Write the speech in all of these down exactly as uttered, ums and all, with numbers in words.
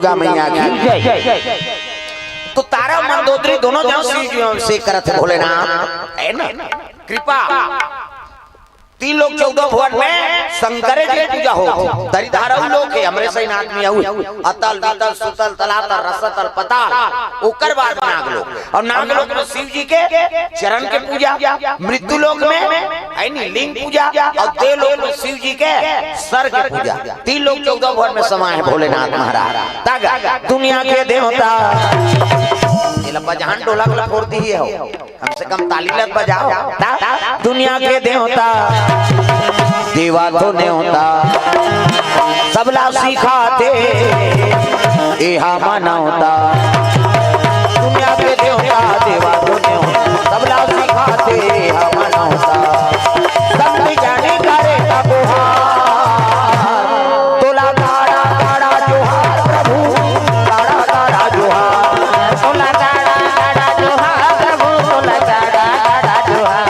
दुर्गा मैया की जय। तो तारा मंदोदरी दोनों जन शिव जी से करत हे भोलेनाथ, है ना? कृपा। तीन लोक चौदह भुवन में शंकरे जी के पूजा होत हे। दरिधारऊ लोक हे, हमरे सही आदमी अउ अतल, वितल, सुतल, तलातल, रसतल, पताल, ओकर बाद नागलोक। अउ नागलोक में शिव जी के चरण के पूजा, मृत्यु लोक में, है नी, लिंग पूजा, अउ देव लोक में शिव जी के सर के पूजा। तीन लोक चौदह भुवन में समाए हे भोलेनाथ महाराज। तागा दुनिया के देवता, ये ला बजहन ढोलक ला फोर दिही हो। कम से कम ताली लत बजाव। ता, दुनिया के देवता, देवा तो नेवता, सबला सिखाथे, एहा मनौता। दुनिया के देवता, देवा तो नेवता, सबला सिखाथे, एहा मनौता। संत जन करे का गुहार, तोला गाड़ा गाड़ा जोहार प्रभु, गाड़ा गाड़ा जोहार। तोला गाड़ा गाड़ा जोहार प्रभु, तोला गाड़ा गाड़ा जोहार।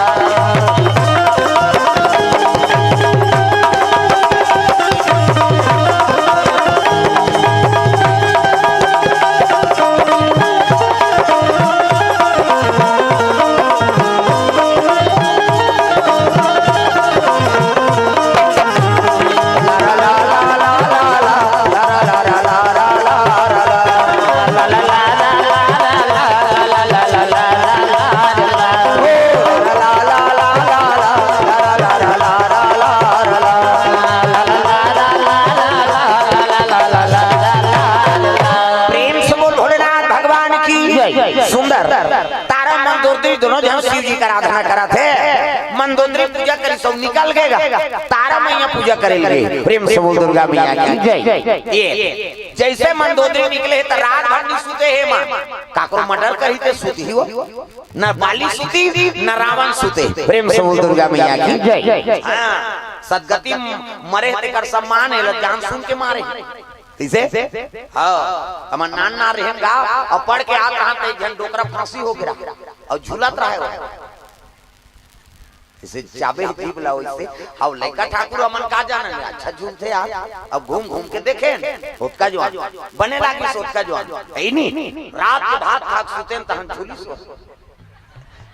प्रेम से बोल भोलेनाथ भगवान की जय। सुंदर। तारा मंदोदरी दोनों जन शिव जी का आराधना करत हे। मंदोदरी पूजा करिस अउ निकल गे गा, तारा मैया पूजा करे लगे। प्रेम से बोल दुर्गा मैया की जय। ये जैसे मंदोदरी निकले हे त रात भर नी सुते हे माँ। काकरो मर्डर करही ते सुतही हो, न बाली सुती न रावण सुते। प्रेम से बोल दुर्गा मैया की जय। हाँ, सदगति मरे हे तेकर सम्मान हे, ला जान सुन के मारे हे। कइसे? हाँ, हमर नान नान रहेन गा, अउ पढ़ के आत रहन त एक झन डोकरा फांसी हो गे रहा, अउ झूलत रहे हो। जइसे चाबे हे जीभ ला वइसे, अउ लइका ठाकुर हमन का जानन, अच्छा झूलथे यार। अब घूम घूम के देखेन, ओतका जुवान, बने लागिस ओतका जुवान। हे नी, रात के भात खा के सुतेन तहन झूलिस।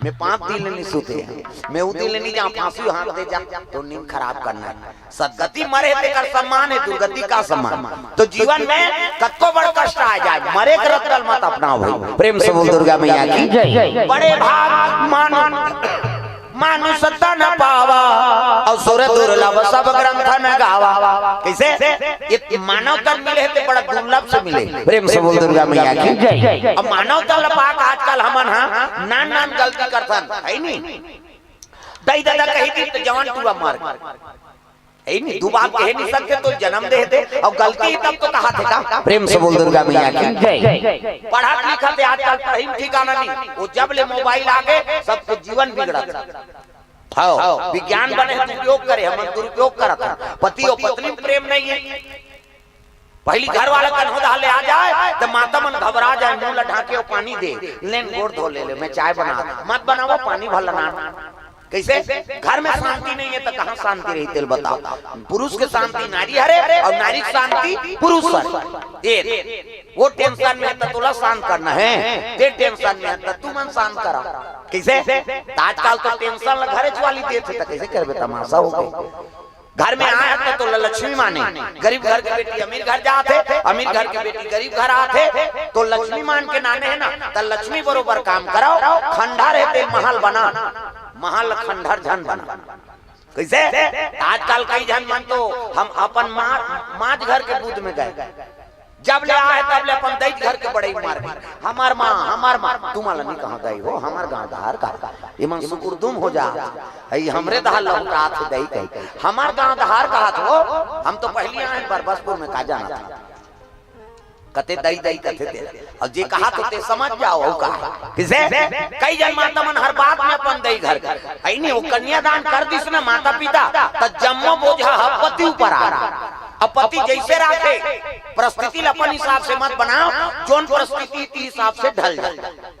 मैं पाँच दिन ले नी सुते हँव, मैं उ दिन ले नी जाँव, फांसी हाथ दे जा, तो नींद खराब करना हे। सदगति मरे हे तेकर सम्मान हे, दुर्गति का सम्मान। तो जीवन में कतको बड़ कष्ट आ जाए, मरे के रत्तल मत अपनाव भाई। प्रेम से बोल दुर्गा मैया की जय। बड़े भाग मानु, मानुष तन पावा, अउ सुर दुर्लभ सब ग्रंथ न गावा। कइसे? ये मानव तन मिले हे ते बड़ा दुर्लभ से मिले। प्रेम से बोल दुर्गा मैया की जय। अब मानव तन ल पाके आजकल हमन हा नान नान गलती करथन, हे नी? दई ददा कही दिन त जवान टूरा मर गे। हे नी, दू बात कहे नी सकथे तो जनम दे हे ते, अउ गलती तब तो कहाथे का। प्रेम से बोल दुर्गा मैया की जय। पढ़त लिखत हे आजकल पढ़ई म ठिकाना नी, ओ जब ले मोबाइल आगे सबके जीवन बिगड़त। हाँ, विज्ञान बने हे दुरुपयोग करे, हमन दुरुपयोग करत हन। पति अउ पत्नी म प्रेम नइ हे। पहिली घर वाला कन्हो डहर ले आ जाए त माता मन घबरा जाए, मुंह ला ढांके अउ पानी दे, लेन गोड़ धो ले ले, मैं चाय बना, मत बनावा पानी भर ला ना। कइसे? घर में शांति नइ हे त कहाँ शांति रही तेल बताव। पुरुष के शांति नारी हरे अउ नारी के शांति पुरुष हरे। ए, वो टेंशन में हे त तोला शांत करना हे, ते टेंशन में हे त तुमन शांत करा। कइसे? त आजकल तो टेंशन ला घरेच वाली देथे त कइसे करबे, तमाशा हो गे। घर में आए त तोला लक्ष्मी माने। गरीब घर के बेटी अमीर घर जात हे, अमीर घर के बेटी गरीब घर आत हे, तो लक्ष्मी मान के नाने हे ना, त लक्ष्मी बरोबर काम कराव। खंडहर हे ते महल बना, महल खंडहर झन बना। कइसे? आजकल कई झन मन तो हम अपन माँ, माँ घर के बुध में गए, जब ले आए तब ले अपन दई घर के बड़ई मार दी। हमर माँ, हमर माँ, तुमन ला नी कहाँ गई हो, हमर गाँव डहर का। ये मन सुकुरदुम हो जा, ये हमरे डहर लहुटात हे दई कही। हमर गाँव डहर कहात हो, हम तो पहिली आए बरबसपुर में का जानत हन। कते दई दई कथे ते। अउ जे कहात हो ते समझ जाव, अउ का। कइसे? कई झन माता मन हर बात में अपन दई घर के। हे नी, ओ कन्यादान कर दिस ना माता पिता, त जम्मो बोझा ह पति ऊपर आ गे। अब पति जइसे राखे, परिस्थिति ल अपन हिसाब से मत बनाव, जोन परिस्थिति के हिसाब से ढल जा।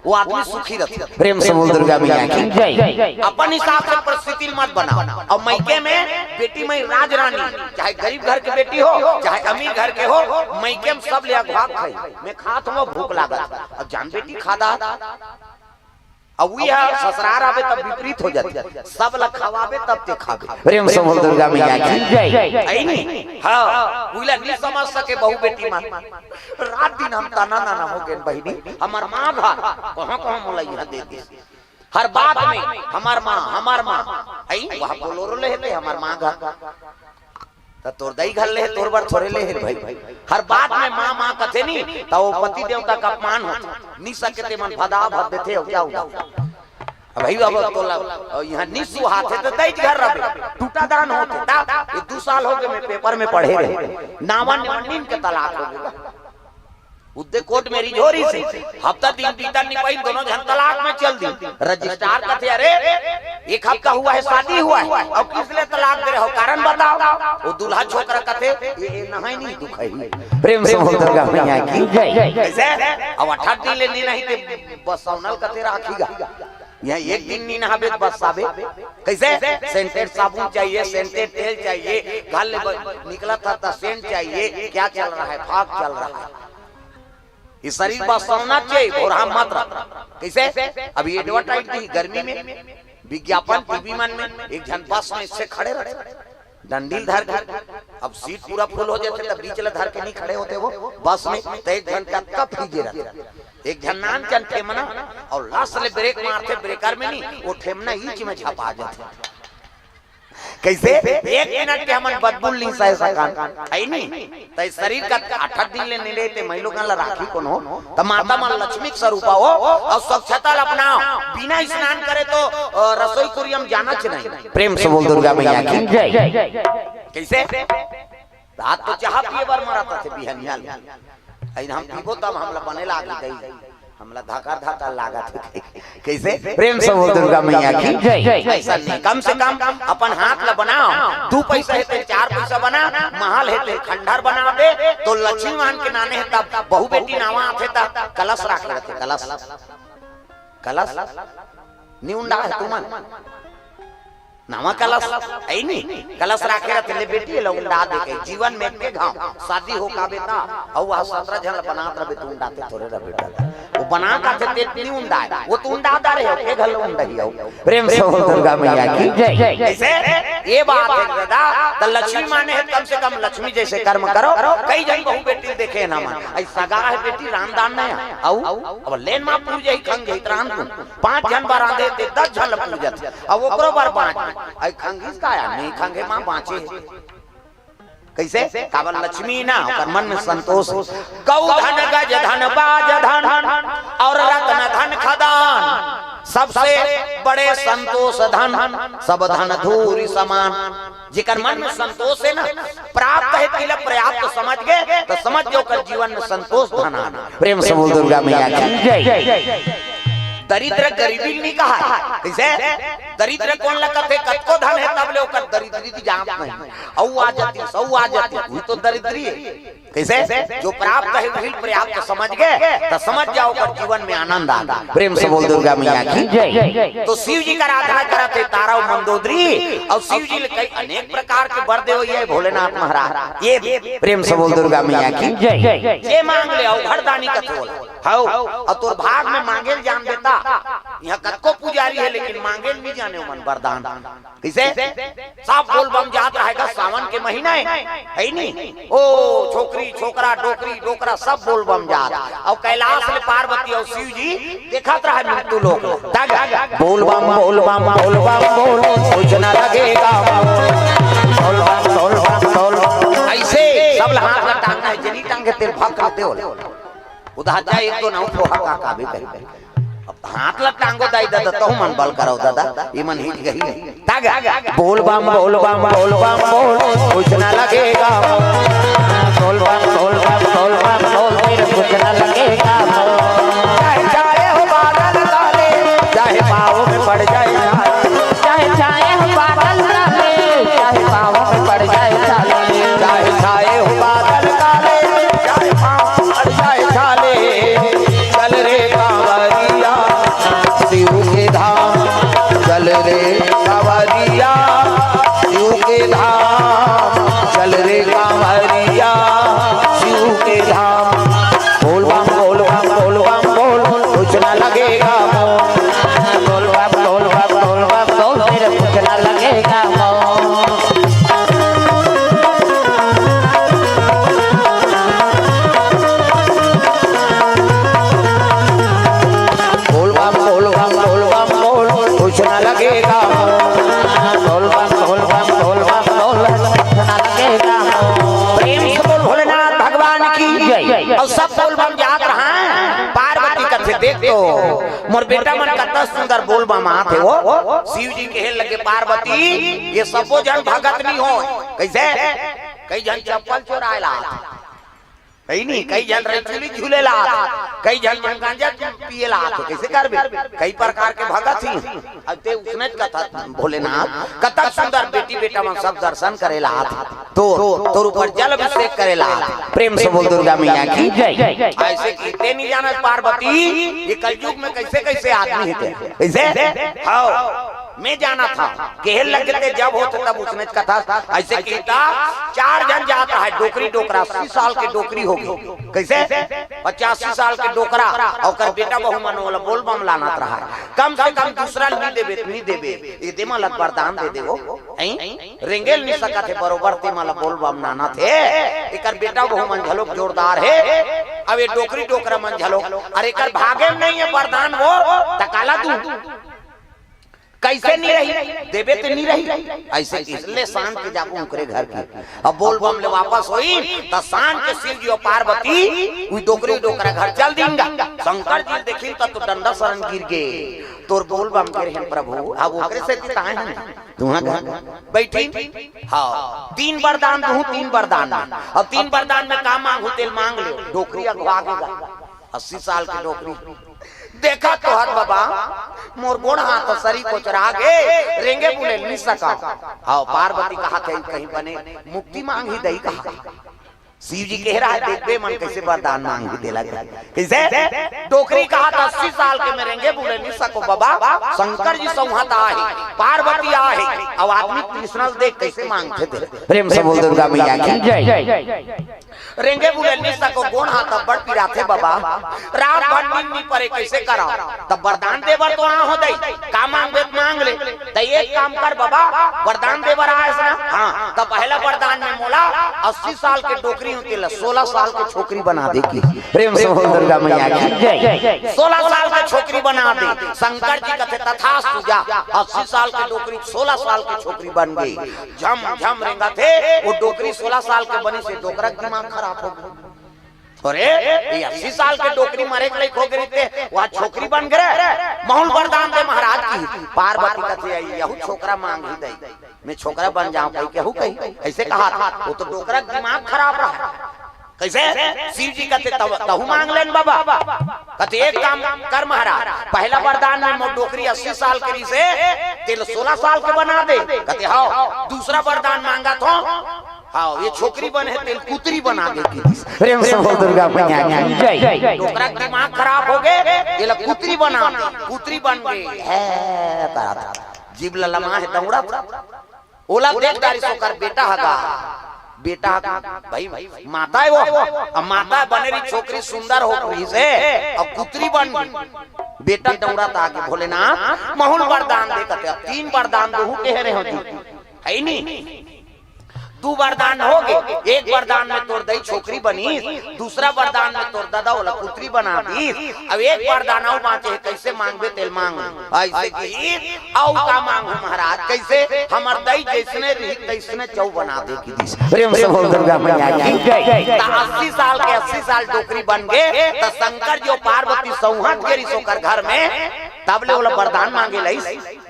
वो आदमी सुखी रथे। प्रेम से बोल दुर्गा मैया की जय। अपन हिसाब से परिस्थिति मत बनाओ। अउ मइके में बेटी मई राज रानी, चाहे गरीब घर के बेटी हो, चाहे अमीर घर के हो, मइके में सब ले अघवा खाई। मैं खात हूँ, भूख लागत। अब जान बेटी खा दा। अब उही ह ससुरार आबे तब विपरीत हो जाथे, सब ल खवाबे तब ते खाबे। प्रेम से बोल दुर्गा मैया की जय। अइ नी? हाँ, उही ला नी समझ सके बहू बेटी मन। रात दिन हम तना नाना हो गेन बहिनी, हमर माँ घर, कहाँ कहाँ मोला इहाँ दे दिस। हर बात में हमर माँ, हमर माँ, अइ वहाँ बोलोरो ले हे ते हमर माँ घर। त तोर दई घर ले हे, तोर बर थोरे ले हे रे भाई। हर बात में माँ, माँ कथे नी, त वो पति देवता का अपमान होथे। नी सके ते मन भदा भद देथे, अउ क्या हुआ? अब भाई, अब तोला, अउ इहाँ नी सुहाथे त दई घर रबे, टूटा दान होथे। ता ये दू साल हो गे, मैं पेपर में पढ़े रहे, नावा ने नीन के तलाक हो गे। उद्दे कोर्ट में रिझोरी से हफ्ता दिन बीतन नी पाई, दोनों झन तलाक में चल दी। रजिस्ट्रार कथे, "अरे, एक हफ्ता हुआ है, शादी हुआ है, अउ किस लिए तलाक दे रहे हो, कारण बताओ।" वो दूल्हा छोकरा कथे, "ये, ये नहाई नहीं दुख है।" प्रेम से बोल दुर्गा मैया की जय। कैसे? अब अठारह दिन ले नी नहाई ते बस सौनल कथे राखी गा। यहाँ एक दिन नी नहाबे त बस आबे। कैसे? सेंटेड साबुन चाहिए, सेंटेड तेल चाहिए, घर ले ब-, निकला था त सेंट चाहिए। क्या चल रहा है? फाग चल रहा है। ये शरीर बस सौना चाहिए, भोरहा मत रह। कैसे? अभी एडवर्टाइज दी गर्मी में, विज्ञापन टीवी मन में, एक झन बस में इससे खड़े रहे, डंडील धर के। अब सीट पूरा फुल हो जाथे, तब बीच ले धर के नी खड़े होते वो बस में, त एक झन का कप ही गिरत। एक झन नान चन ठेमना, अउ लस ले ब्रेक मारथे, ब्रेकर में नी, वो ठेमना ईच में झपा जाथे। कैसे? एक मिनट के हमन बदबू नी सह सकन, है नी? त शरीर का अठत दिन ले नी लेते, मई लोगन ला राखी कोनो, त माता मन लक्ष्मी के स्वरूपा हो, अउ स्वच्छता ला अपनाओ। बिना स्नान करे तो, अ, रसोई कुरिया में जाना च नहीं। प्रेम से बोल दुर्गा मैया की जय। कैसे? रात तो चाहा पिए बर मरत थे बिहनिया ले। अइन हम पीबो तब हमला बने लागी दई, हमला धकर धकर लागत हे। कैसे? प्रेम से बोल दुर्गा मैया की जय। ऐसा नहीं, कम से कम अपन हाथ ला बनाओ, दू पैसा हे ते चार पैसा बना, महल हे ते खंडहर बना दे, तो लक्ष्मी मान के नाने हे तब बहू बेटी नावा आथे तब कलश राखे रथे, कलश, कलश। नी उंडा हे तुमन? नावा कलश, है नी? कलश राखे रथे ले बेटी, एला उंडा दे के, जीवन में के घाव, शादी हो का बेटा, अउ वह सतरा झन बनात रहे, तू उंडाते थोरे रह बेटा। वो बना का थे, ते नी उंडा हे, वो तू उंडा दा रहे हो, के घलो उंडा ही हो। प्रेम से बोल दुर्गा मैया की जय। कैसे? ये बात है दादा, त लक्ष्मी माने हे, कम से कम लक्ष्मी जैसे कर्म करो। कई झन बहू बेटी देखे ना मन, ऐसा गा है बेटी, रामदान नहीं है। अउ, अब लेन मा पूर जाही खंग जाही त रांध दूं। पांच झन बर रांधे ते दस झन ल पूजत। अब ओकरो बर बांच। अई खंगिस का आया? नहीं खंगे मां बांचे। कैसे? काबर लक्ष्मी ना, ओकर मन में संतोष हे। गौ धन, गज धन, बाज धन अउ रत्न धन खदान, सबसे बड़े संतोष धन, सब धन धूरि समान। जेकर मन में संतोष हे ना, प्राप्त हे तिला पर्याप्त समझ गे, त समझ गे ओकर जीवन में संतोष धन आ गे। प्रेम से बोल दुर्गा मैया की जय। दरिद्र गरीबी नी कहा। कैसे? दरिद्र कोन ला कथे? कतको धन हे तब ले ओकर दरिद्री ती जात नहीं। अउ आ जाती, सौ आ जाती, वही तो दरिद्री हे। कैसे? जो प्राप्त हे वही पर्याप्त समझ गे, त समझ जाओ ओकर जीवन में आनंद आ गे। प्रेम से बोल दुर्गा मैया की जय। तो शिव जी का आराधना करत हे तारा अउ मंदोदरी, अउ शिव जी ले कई अनेक प्रकार के बर देवइया हे भोलेनाथ महाराज। ये प्रेम से बोल दुर्गा मैया की जय। जे मांग ले अउ घरदानी कथे ओला। हौ, अउ तोर भाग में मांगे ल जान बेटा। इहाँ कतको पुजारी हे लेकिन मांगे ल नी जाने ओमन वरदान। कैसे? सब बोल बम जात रहेगा, सावन के महीना हे, है नी? ओ छोकरी, छोकरा, डोकरी, डोकरा, सब बोल बम जात। अउ कैलाश ले पार्वती अउ शिव जी देखत रहे मृत्यु लोक। तग बोल बम, बोल बम, बोल बम, बोल, कुछ ना लगेगा। बोल बम, बोल बम, बोल बम। ऐसे सब ल हाथ ला टांगना हे, जे नी टांगे तेला भक कर दे। उधार जा एक दो नौ फोहा का काबे कही। अब हाथ ला टांगो दाई दादा, तहु मन बल करव दादा, ये मन हिच गही। तागा, बोल बम, बोल बम, बोल बम, बोल, कुछ ना लगेगा। बोल बम, बोल बम, बोल बम, बोल, फिर कुछ ना लगेगा। चाहे छाए हो बादल काले, चाहे पाँव में पड़ जाए छाले। चाहे छाए हो बादल काले, चाहे पाँव में पड़ जाए छाले। चाहे छाए हो बादल काले, चाहे पाँव में पड़ जाए छाले। चल रे कांवरिया, देख तो, मोर बेटा मन कतना सुंदर बोल बम आत हे वो। शिव जी कहे लगे, पार्वती, ये सबो झन भगत नहीं होय। कइसे? कई झन चप्पल चोराय ला आत हे, कई नहीं, कई झन रैचुली झूले ला आत हे, कई झन मन गांजा पिए ला आत हे। कइसे करबे? कई प्रकार के भगत ही। अब ते उसने कथा, भोलेनाथ, कतक सुंदर बेटी बेटा मन सब दर्शन करे ला आत हे। तोर, तोर ऊपर जल अभिषेक करे ला आत हे। प्रेम से बोल दुर्गा मैया की जय। अइसे कहिथे नहीं जानस पार्वती, ये कलयुग में कइसे कइसे आदमी हे ते। कइसे? हव, मैं जानत हंव। कहे लगे ते जब होथे तब उसने कथा। अइसे कहिथे, चार झन जात हे डोकरी डोकरा, अस्सी साल के डोकरी होगे। कइसे? पचासी साल के डोकरा, अउ ओकर बेटा बहू मन ओला बोल बम लानत रहा। कम से कम दूसरा ल नहीं देबे, त नहीं देबे, ये दे मला वरदान दे दे वो। हैं? रेंगे ल नहीं सकत हे, बरोबर ते मला बोल बम लानत हे। एकर बेटा बहू मन घलोक जोरदार हे, अब ये डोकरी डोकरा मन घलोक, अरे एकर भागे में नहीं हे वरदान वो, त काला दूं? कइसे नहीं रही? देबे ते नहीं रही। अइसे कहिस ले सांझ के जाबो ओकरे घर के। अब बोल बम ले वापस होई, त सांझ के शिव जी अउ पार्वती उही डोकरी डोकरा घर चल दीन गा। शंकर जी देखिन त तो डंडा सरन गिर गे। तोर बोल बम गे रहेन प्रभु, अब ओकरे सेती त आए हन तुंहर घर। बइठिन, हव, तीन वरदान दूहूं, तीन वरदान में। अब तीन वरदान में का मांगहूं तेला मांग ले। डोकरी अघवा गे गा, अस्सी साल के डोकरी। देखत तो हस बबा, मोर गोड़ हाथ सरी कोचरा गे, रेंगे बुले ल नहीं सकंव। हव, पार्वती कहत हे कहीं बने मुक्ति मांगही दई कहा। शिव जी कहे रहा हे, देखबे मन कइसे वरदान मांगही तेला। कइसे? डोकरी कहत हे अस्सी साल के मैं रेंगे बुले नहीं सकंव बबा, शंकर जी सौंहत आहे, पार्वती आहे, अब आदमी कृष्ण ल देख कइसे मांगथे तेला। प्रेम से बोल दुर्गा मैया की जय। रेंगे बुले नहीं सकंव, गोड़ हाथ अब्बड़ पिराथे बबा, रात भर नींद नहीं परे, कइसे करंव? तब वरदान दे बर तो आए हों दई, का मांगबे त मांग ले। त एक काम कर बबा, वरदान दे बर आए हस ना, हाँ, त पहला वरदान में मोला अस्सी साल के डोकरी हूं तेला सोलह साल के छोकरी बना दे की। प्रेम से बोल दुर्गा मैया की जय। सोलह साल के छोकरी बना दे। शंकर जी कथे तथास्तु जा, अस्सी साल के डोकरी सोलह साल के छोकरी बन गे। झम झम रेंगत हे, वो डोकरी सोलह साल के बनिस हे, डोकरा के दिमाग खराब हो गे। अरे, ये अस्सी साल के डोकरी मरे के लइक हो गे रहिथे, वो छोकरी बन गे रे। महूं ल वरदान दे महाराज की। पार्वती कथे, यहू छोकरा मांगही दई, मैं छोकरा बन जांव कहिके, यहू कही। अइसे कहत हे, वो तो डोकरा के दिमाग खराब रहा। कइसे? शिव जी कथे, तब तहूं मांग ले न बबा। कथे, एक काम कर महाराज, पहला वरदान में मोर डोकरी अस्सी साल के रहिसे, तेला सोलह साल के बना दे। कथे, हव। दूसरा वरदान मांगत हंव, हव, ये छोकरी बने हे, तेला कुतरी बना दे की। प्रेम से बोल दुर्गा मैया की जय। डोकरा के दिमाग खराब हो गे, एला कुतरी बना दे। कुतरी बन गे। हे, करत हे। जीभ ललमा हे, दौड़त हे। ओला देख डारिस ओकर बेटा ह गा। बेटा ह गा, भाई, माता हे वो। अब माता बने रही, छोकरी सुंदर हो रहिसे, अब कुतरी बन गे। बेटा दौड़त आगे, भोलेनाथ, महूं ल वरदान दे कथे। अब तीन वरदान दूहूं कहे रहेंव जी, हे नी? दू वरदान हो गे। एक वरदान में तोर दई छोकरी बनिस, दूसरा वरदान में तोर ददा ओला कुतरी बना दिस। अब एक वरदान अउ बांचे हे, कइसे मांगबे तेला मांग। अइसे कहिस, अउ का मांगहूं महाराज, कइसे? हमर दई जइसने रही तइसने चौ बना दे की दिस। प्रेम से बोल दुर्गा मैया की जय। त अस्सी साल के अस्सी साल डोकरी बन गे, त शंकर जी अउ पार्वती सौंहत गे रिहिस ओकर घर में, तब ले ओला वरदान मांगे लइस।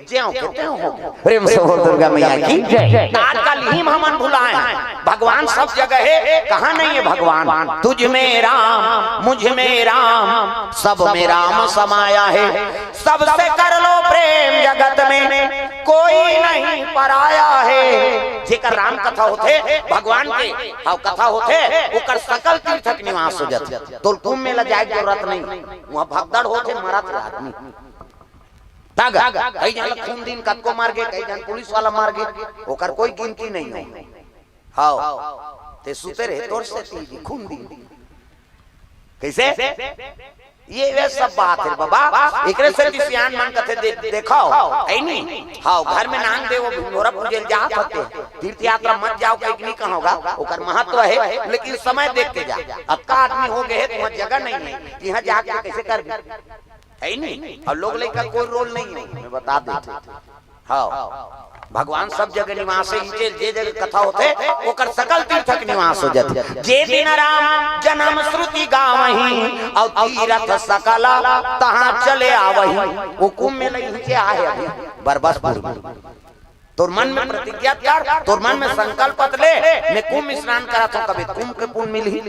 ज्यों के त्यों हो गे। प्रेम से बोल दुर्गा मैया की जय। आजकल इही म हमन भुलाए हन। भगवान सब जगह हे, कहां नहीं हे भगवान? तुझ में राम, मुझ में राम, सब में राम समाया है। सबसे कर लो प्रेम जगत में, कोई नहीं पराया है। जेकर राम कथा होथे, भगवान के, हव, कथा होथे, ओकर सकल तीर्थ के निवास हो जाथे। तोला कुंभ मेला जाए के जरूरत नहीं, उहां भगदड़ होथे, मरत हे आदमी। तग, कई झन ल खून दीन, कतको मर गे, कई झन पुलिस वाला मर गे, ओकर कोई गिनती नहीं हे। हव, ते सुते रहे, तोर सेती खून दीन। कइसे? ये वे सब बात हे बबा, एकरे सेती सियान मन कथे दे-, देखव, हे नी? हव, घर में नांग देवो, भिंडोरा पूजे ल जात हते, तीर्थ यात्रा मत जाव कहिके नहीं कहंव गा, ओकर महत्व हे, लेकिन समय देख के जा। अतका आदमी हो गे हे, तुहां जगह नहीं हे, इहां जाके कइसे करबे? हे नी? अउ लोग लइका कोई रोल नहीं हे, मैं बता देथंव। हव। भगवान सब जगह निवास हे, इचे जे जगह कथा होथे, ओकर सकल तीर्थ के निवास हो जाथे। जे बिन राम जन्म श्रुति गावही, अउ तीरथ सकल तहाँ चले आवही। वो कुंभ मेला इचे आहे अभी, बरबसपुर में। तोर मन में प्रतिज्ञा कर, तोर मन में संकल्प ले, मैं कुंभ स्नान करत हूँ, कबे कुंभ के पुण्य मिलही,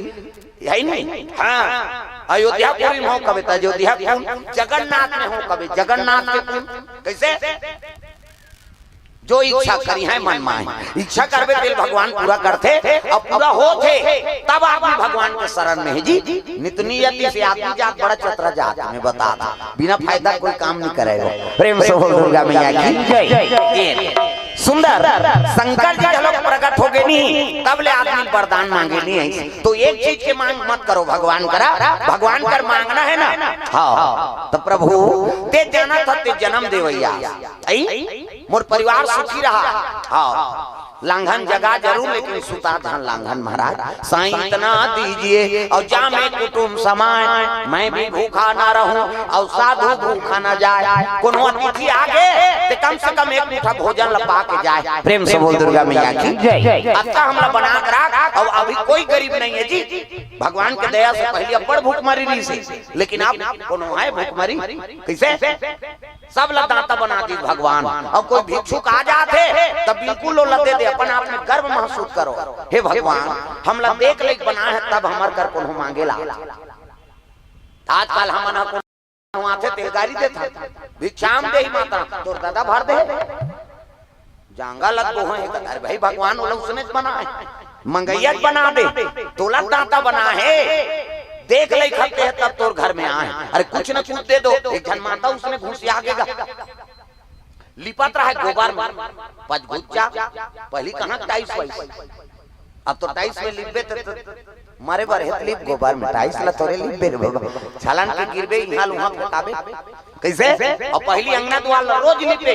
हे नहीं? हाँ, अयोध्यापुरी में हो कबे त अयोध्या कुंभ, जगन्नाथ में हो कबे जगन्नाथ के कुंभ। कैसे? जो इच्छा करिहैं मन माहि, इच्छा करबे तेला भगवान पूरा करथे, अउ पूरा होथे, तब आदमी भगवान के शरण में हे जी। नित नियति से आदमी जात बड़ा चतरा जात में बता था, बिना फायदा कोई काम नहीं करेगा। प्रेम से बोल दुर्गा मैया की जय। ये सुंदर शंकर जी घलो प्रकट हो गे नी, तब ले आदमी वरदान मांगे नी हे। तो एक चीज के मांग मत करो भगवान करा, भगवान कर मांगना हे ना। हाँ, तो प्रभु ते जाना था ते जन्म देवैया, आई मोर परिवार सुखी रहा। हाँ, लांघन जगा जरूर, लेकिन सुता धन लांघन महाराज। साईं इतना दीजिए और जा मैं कुटुंब समाए, मैं भी भूखा ना रहूं और साधु भूखा ना जाए। कोनो अतिथि आ गे ते कम से कम एक मुठा भोजन ल पा के जाए। प्रेम से बोल दुर्गा मैया की जय। अतका हमला बना के राख, अब अभी कोई गरीब नहीं है जी। भगवान के दया से पहले अब्बड़ भूखमरी रहिस हे, लेकिन अब कोनो है भूखमरी? कैसे? सब ला दाता बना दिस भगवान। अब कोई भिक्षुक आ जात हे, तब बिल्कुल ओला दे दे, अपन आप में गर्व महसूस करो, हे भगवान, हमला देख लेके बनाए हे, तब हमर कर कोनो मांगेला। आजकल हमन ह कोनो आथे तेल गारी देथा, भिक्षाम देही माता, तोर ददा भर दे। जांगा लग दो हे, अरे भाई, भगवान ओला उसने बनाए, मंगैया बना दे, तोला दाता बना हे, देख ले खलते हे तब तोर घर में आए। अरे कुछ न कुछ दे दो, एक झन माता उसने घुसिया गेगा, लिपत रहा हे गोबर में, पचगुच्चा, पहली कहाँ टाइल्स वाइल्स, अब तो टाइल्स में लिपबे त, त, मरे बर हे त लिप गोबर में, टाइल्स ला थोरे लिपबे रे बाबा, छलान के गिरबे इहाँ ल उहाँ फेंकाबे। कैसे? अउ पहली अंगना दुआर ल रोज लिपे,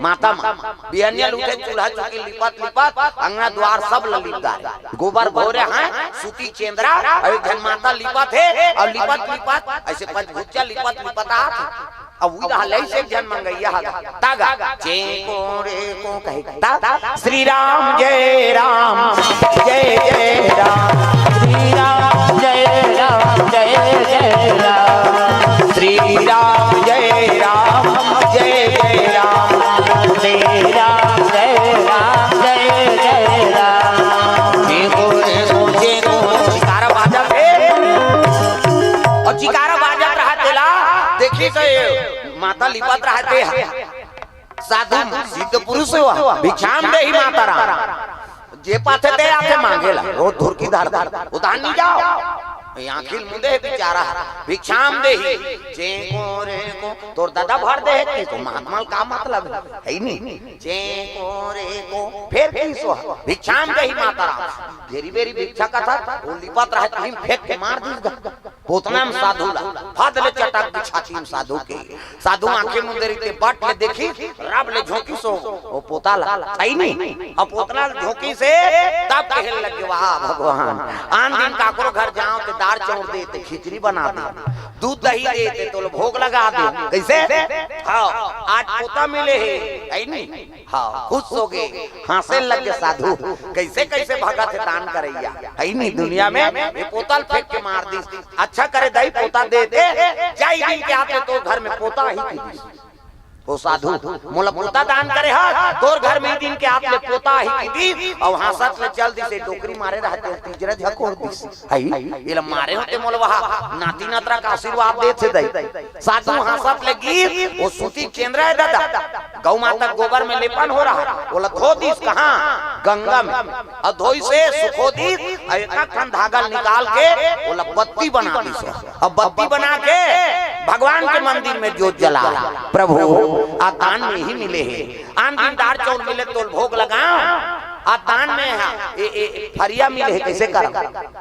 माता माँ बिहनिया ल उठे चूल्हा चौकी लिपत लिपत अंगना दुआर सब ल लिप डारे, गोबर भोरे हे, सूती चेंदरा, अउ एक झन माता लिपत हे, अउ लिपत लिपत ऐसे पचगुच्चा लिपत लिपत आत हे। अब उही रहा लइसे एक झन मंगैया हा गा, ता गा, चेंको रे को कहे, ता, ता, श्री राम जय राम, जय जय राम, श्री राम जय राम, जय जय राम, श्री राम जय राम, जय जय राम, श्री राम जय राम, जय जय राम। चेंको रे को, चेंको, जयकारा बाजत हे, अउ जयकारा बाजत रहा तेला, देखिस त माता लिपत रहा ते हा। साधु सिद्ध पुरुष हे, भिक्षाम देही माता राम। जे पाथे ते आथे मांगेला, रोज धुरकी धर धर, उधार नहीं जाओ। ये आँखी ल मुंदे हे बेचारा, भिक्षाम देही, चेंको रे को, तोर ददा भर दे हे, तो महात्मा ल का मतलब हे, हे नहीं? चेंको रे को, फेर कइसो, भिक्षाम देही माता राम। बेरी बेरी भिक्षा कथा, वो लिपत रहा, कहीं फेंक के मार दिस गा। पोतना में साधु ला, फद ले चटक दी छाती में साधु के। साधु आँखी मुंदे रहिते बट ले देखिस, रब ले झोंकिस ओ, ओ पोता ला, हे नहीं? अब पोतना ले झोंकिस हे, तब कहे लगे, वाह भगवान, आन दिन काकरो घर जाओ ते दार चाउर दे, ते खिचड़ी बना दे, दूध दही दे, ते तोल भोग लगा दे। कैसे? हाँ, आज पोता मिले हे, हे नहीं? हाँ, खुश हो गे, हाँसे लग गे साधु। कैसे कैसे भगत हे दान करइया, हे नहीं दुनिया में? ये पोता ल फेंक के मार दिस। अच्छा करे दाई पोता दे दे, जा इही दिन के आत ले तोर घर में पोता आही कहि दिस। ओ साधु, मोला पोता दान करे हस, तोर घर में इही दिन के आत ले पोता आही कहि दिस, अउ हाँसत ले चल दिस, ए डोकरी मारे रहते, पिंजरा झकोर दिस। हे, एला मारे होते मोला वहाँ नाती नतरा का आशीर्वाद देथे दाई। साधु हाँसत ले गिस, ओ सूती चेंदरा हे ददा, गौ माता गोबर में लेपन हो रहा, ओला धो दिस कहाँ? गंगा में। अउ धोइस हे, सुखो दिस, अउ एक ठन धागा निकाल के ओला बत्ती बना दिस। अब बत्ती बना के भगवान के मंदिर में जोत जला, प्रभु, आ दान में ही मिले हे। आन दिन दार चाउर मिले तोल भोग लगाओ, आ दान में हा, ए, ए, फरिया मिले हे, कैसे करम?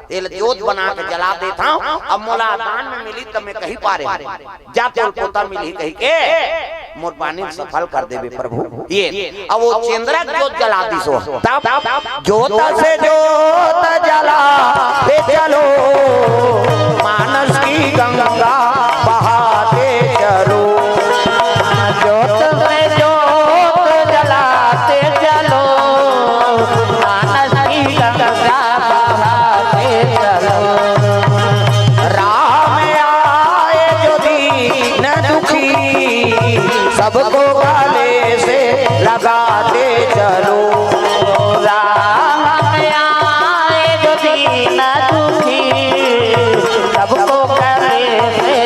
तेल जोत बना के जला देत हंव, अब मोला दान में मिली तब मैं कही पारे हंव। जा तोल पोता मिलही कहि के मोर बानी ल सफल कर देबे प्रभु। ये अब वो चेंदरा के जोत जला दिस ओ, तब जोत से जोत जला दे चलो, मानस की गंगा बहाते चलो। जोत से जोत जलाते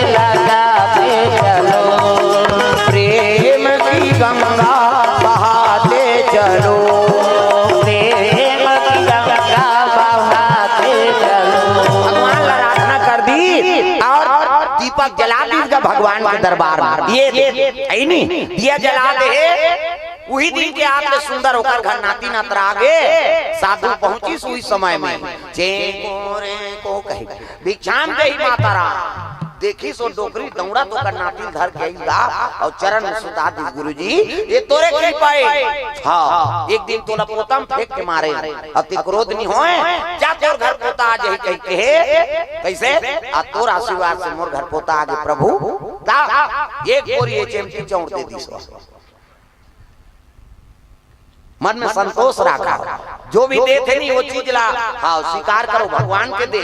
लगाते चलो, प्रेम की गंगा बहाते चलो, प्रेम की गंगा बहाते चलो। भगवान ला आराधना कर दी और दीपक जला दी इसका भगवान के दरबार में। ये, ये, ये, यही नहीं, दिया जला दे, उही दिन के आत ले सुंदर ओकर घर नाती नतरा गे। साधु पहुंचिस उही समय में, "चेंको रेंको" कहि, "भिक्षाम देहि माता राम।" देखिस ओ डोकरी दौड़त ओकर नाती ल धर के आइस गा अउ चरण में सुता दिस, "गुरुजी, ये तोरे कृपा ए। हाँ, एक दिन तोला पोता म फेंक के मारे, अति क्रोध नि होय, जा तोर घर पोता आ जाही," कहि के हे। कइसे? "आ तोर आशीर्वाद से मोर घर पोता आ गे प्रभु।" ता एक बोरी ये चेमटी चौंड़ दे दिस। मन में संतोष राखा, जो भी देथे नहीं वो चीज ला, हाँ, स्वीकार करो, भगवान के दे।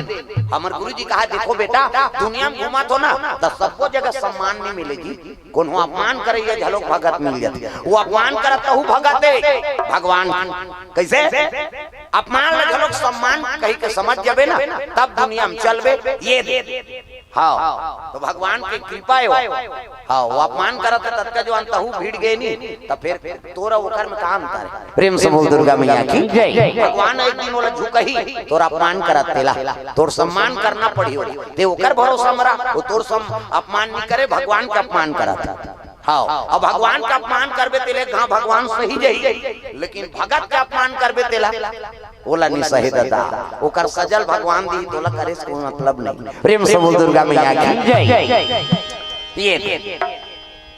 हमर गुरुजी कहा, "देखो बेटा, दुनिया में घूमत हो ना, त सबको जगह सम्मान नहीं मिले जी, कोनो अपमान करे ये घलोक भगत मिल जाथे।" वो अपमान करत तहू भगत हे, भगवान। कइसे? अपमान ला घलोक सम्मान कहि के समझ जाबे ना, तब दुनिया में चलबे। ये दे। हाँ, तो भगवान के कृपा हे वो। हाँ, वो अपमान करत हे, ततका जो अंतहू भिड़ गे नी, त फेर तोर ओकर में का अंतर हे? प्रेम से बोल दुर्गा मैया की जय। भगवान एक दिन ओला झुकही, तोर अपमान करत तेला, तोर सम्मान करना पड़ही ओला। ते ओकर भरोसा म रह, वो तोर सम-, अपमान नहीं करे, भगवान के अपमान करत हे। हाँ, अब भगवान के अपमान करबे तेले, हाँ, भगवान सही जही, लेकिन भगत के अपमान करबे तेला, ओला नि सहे ददा, ओकर सजा ल भगवान दिही, तोला करे से कोई मतलब नहीं। प्रेम से बोल दुर्गा मैया की जय। ये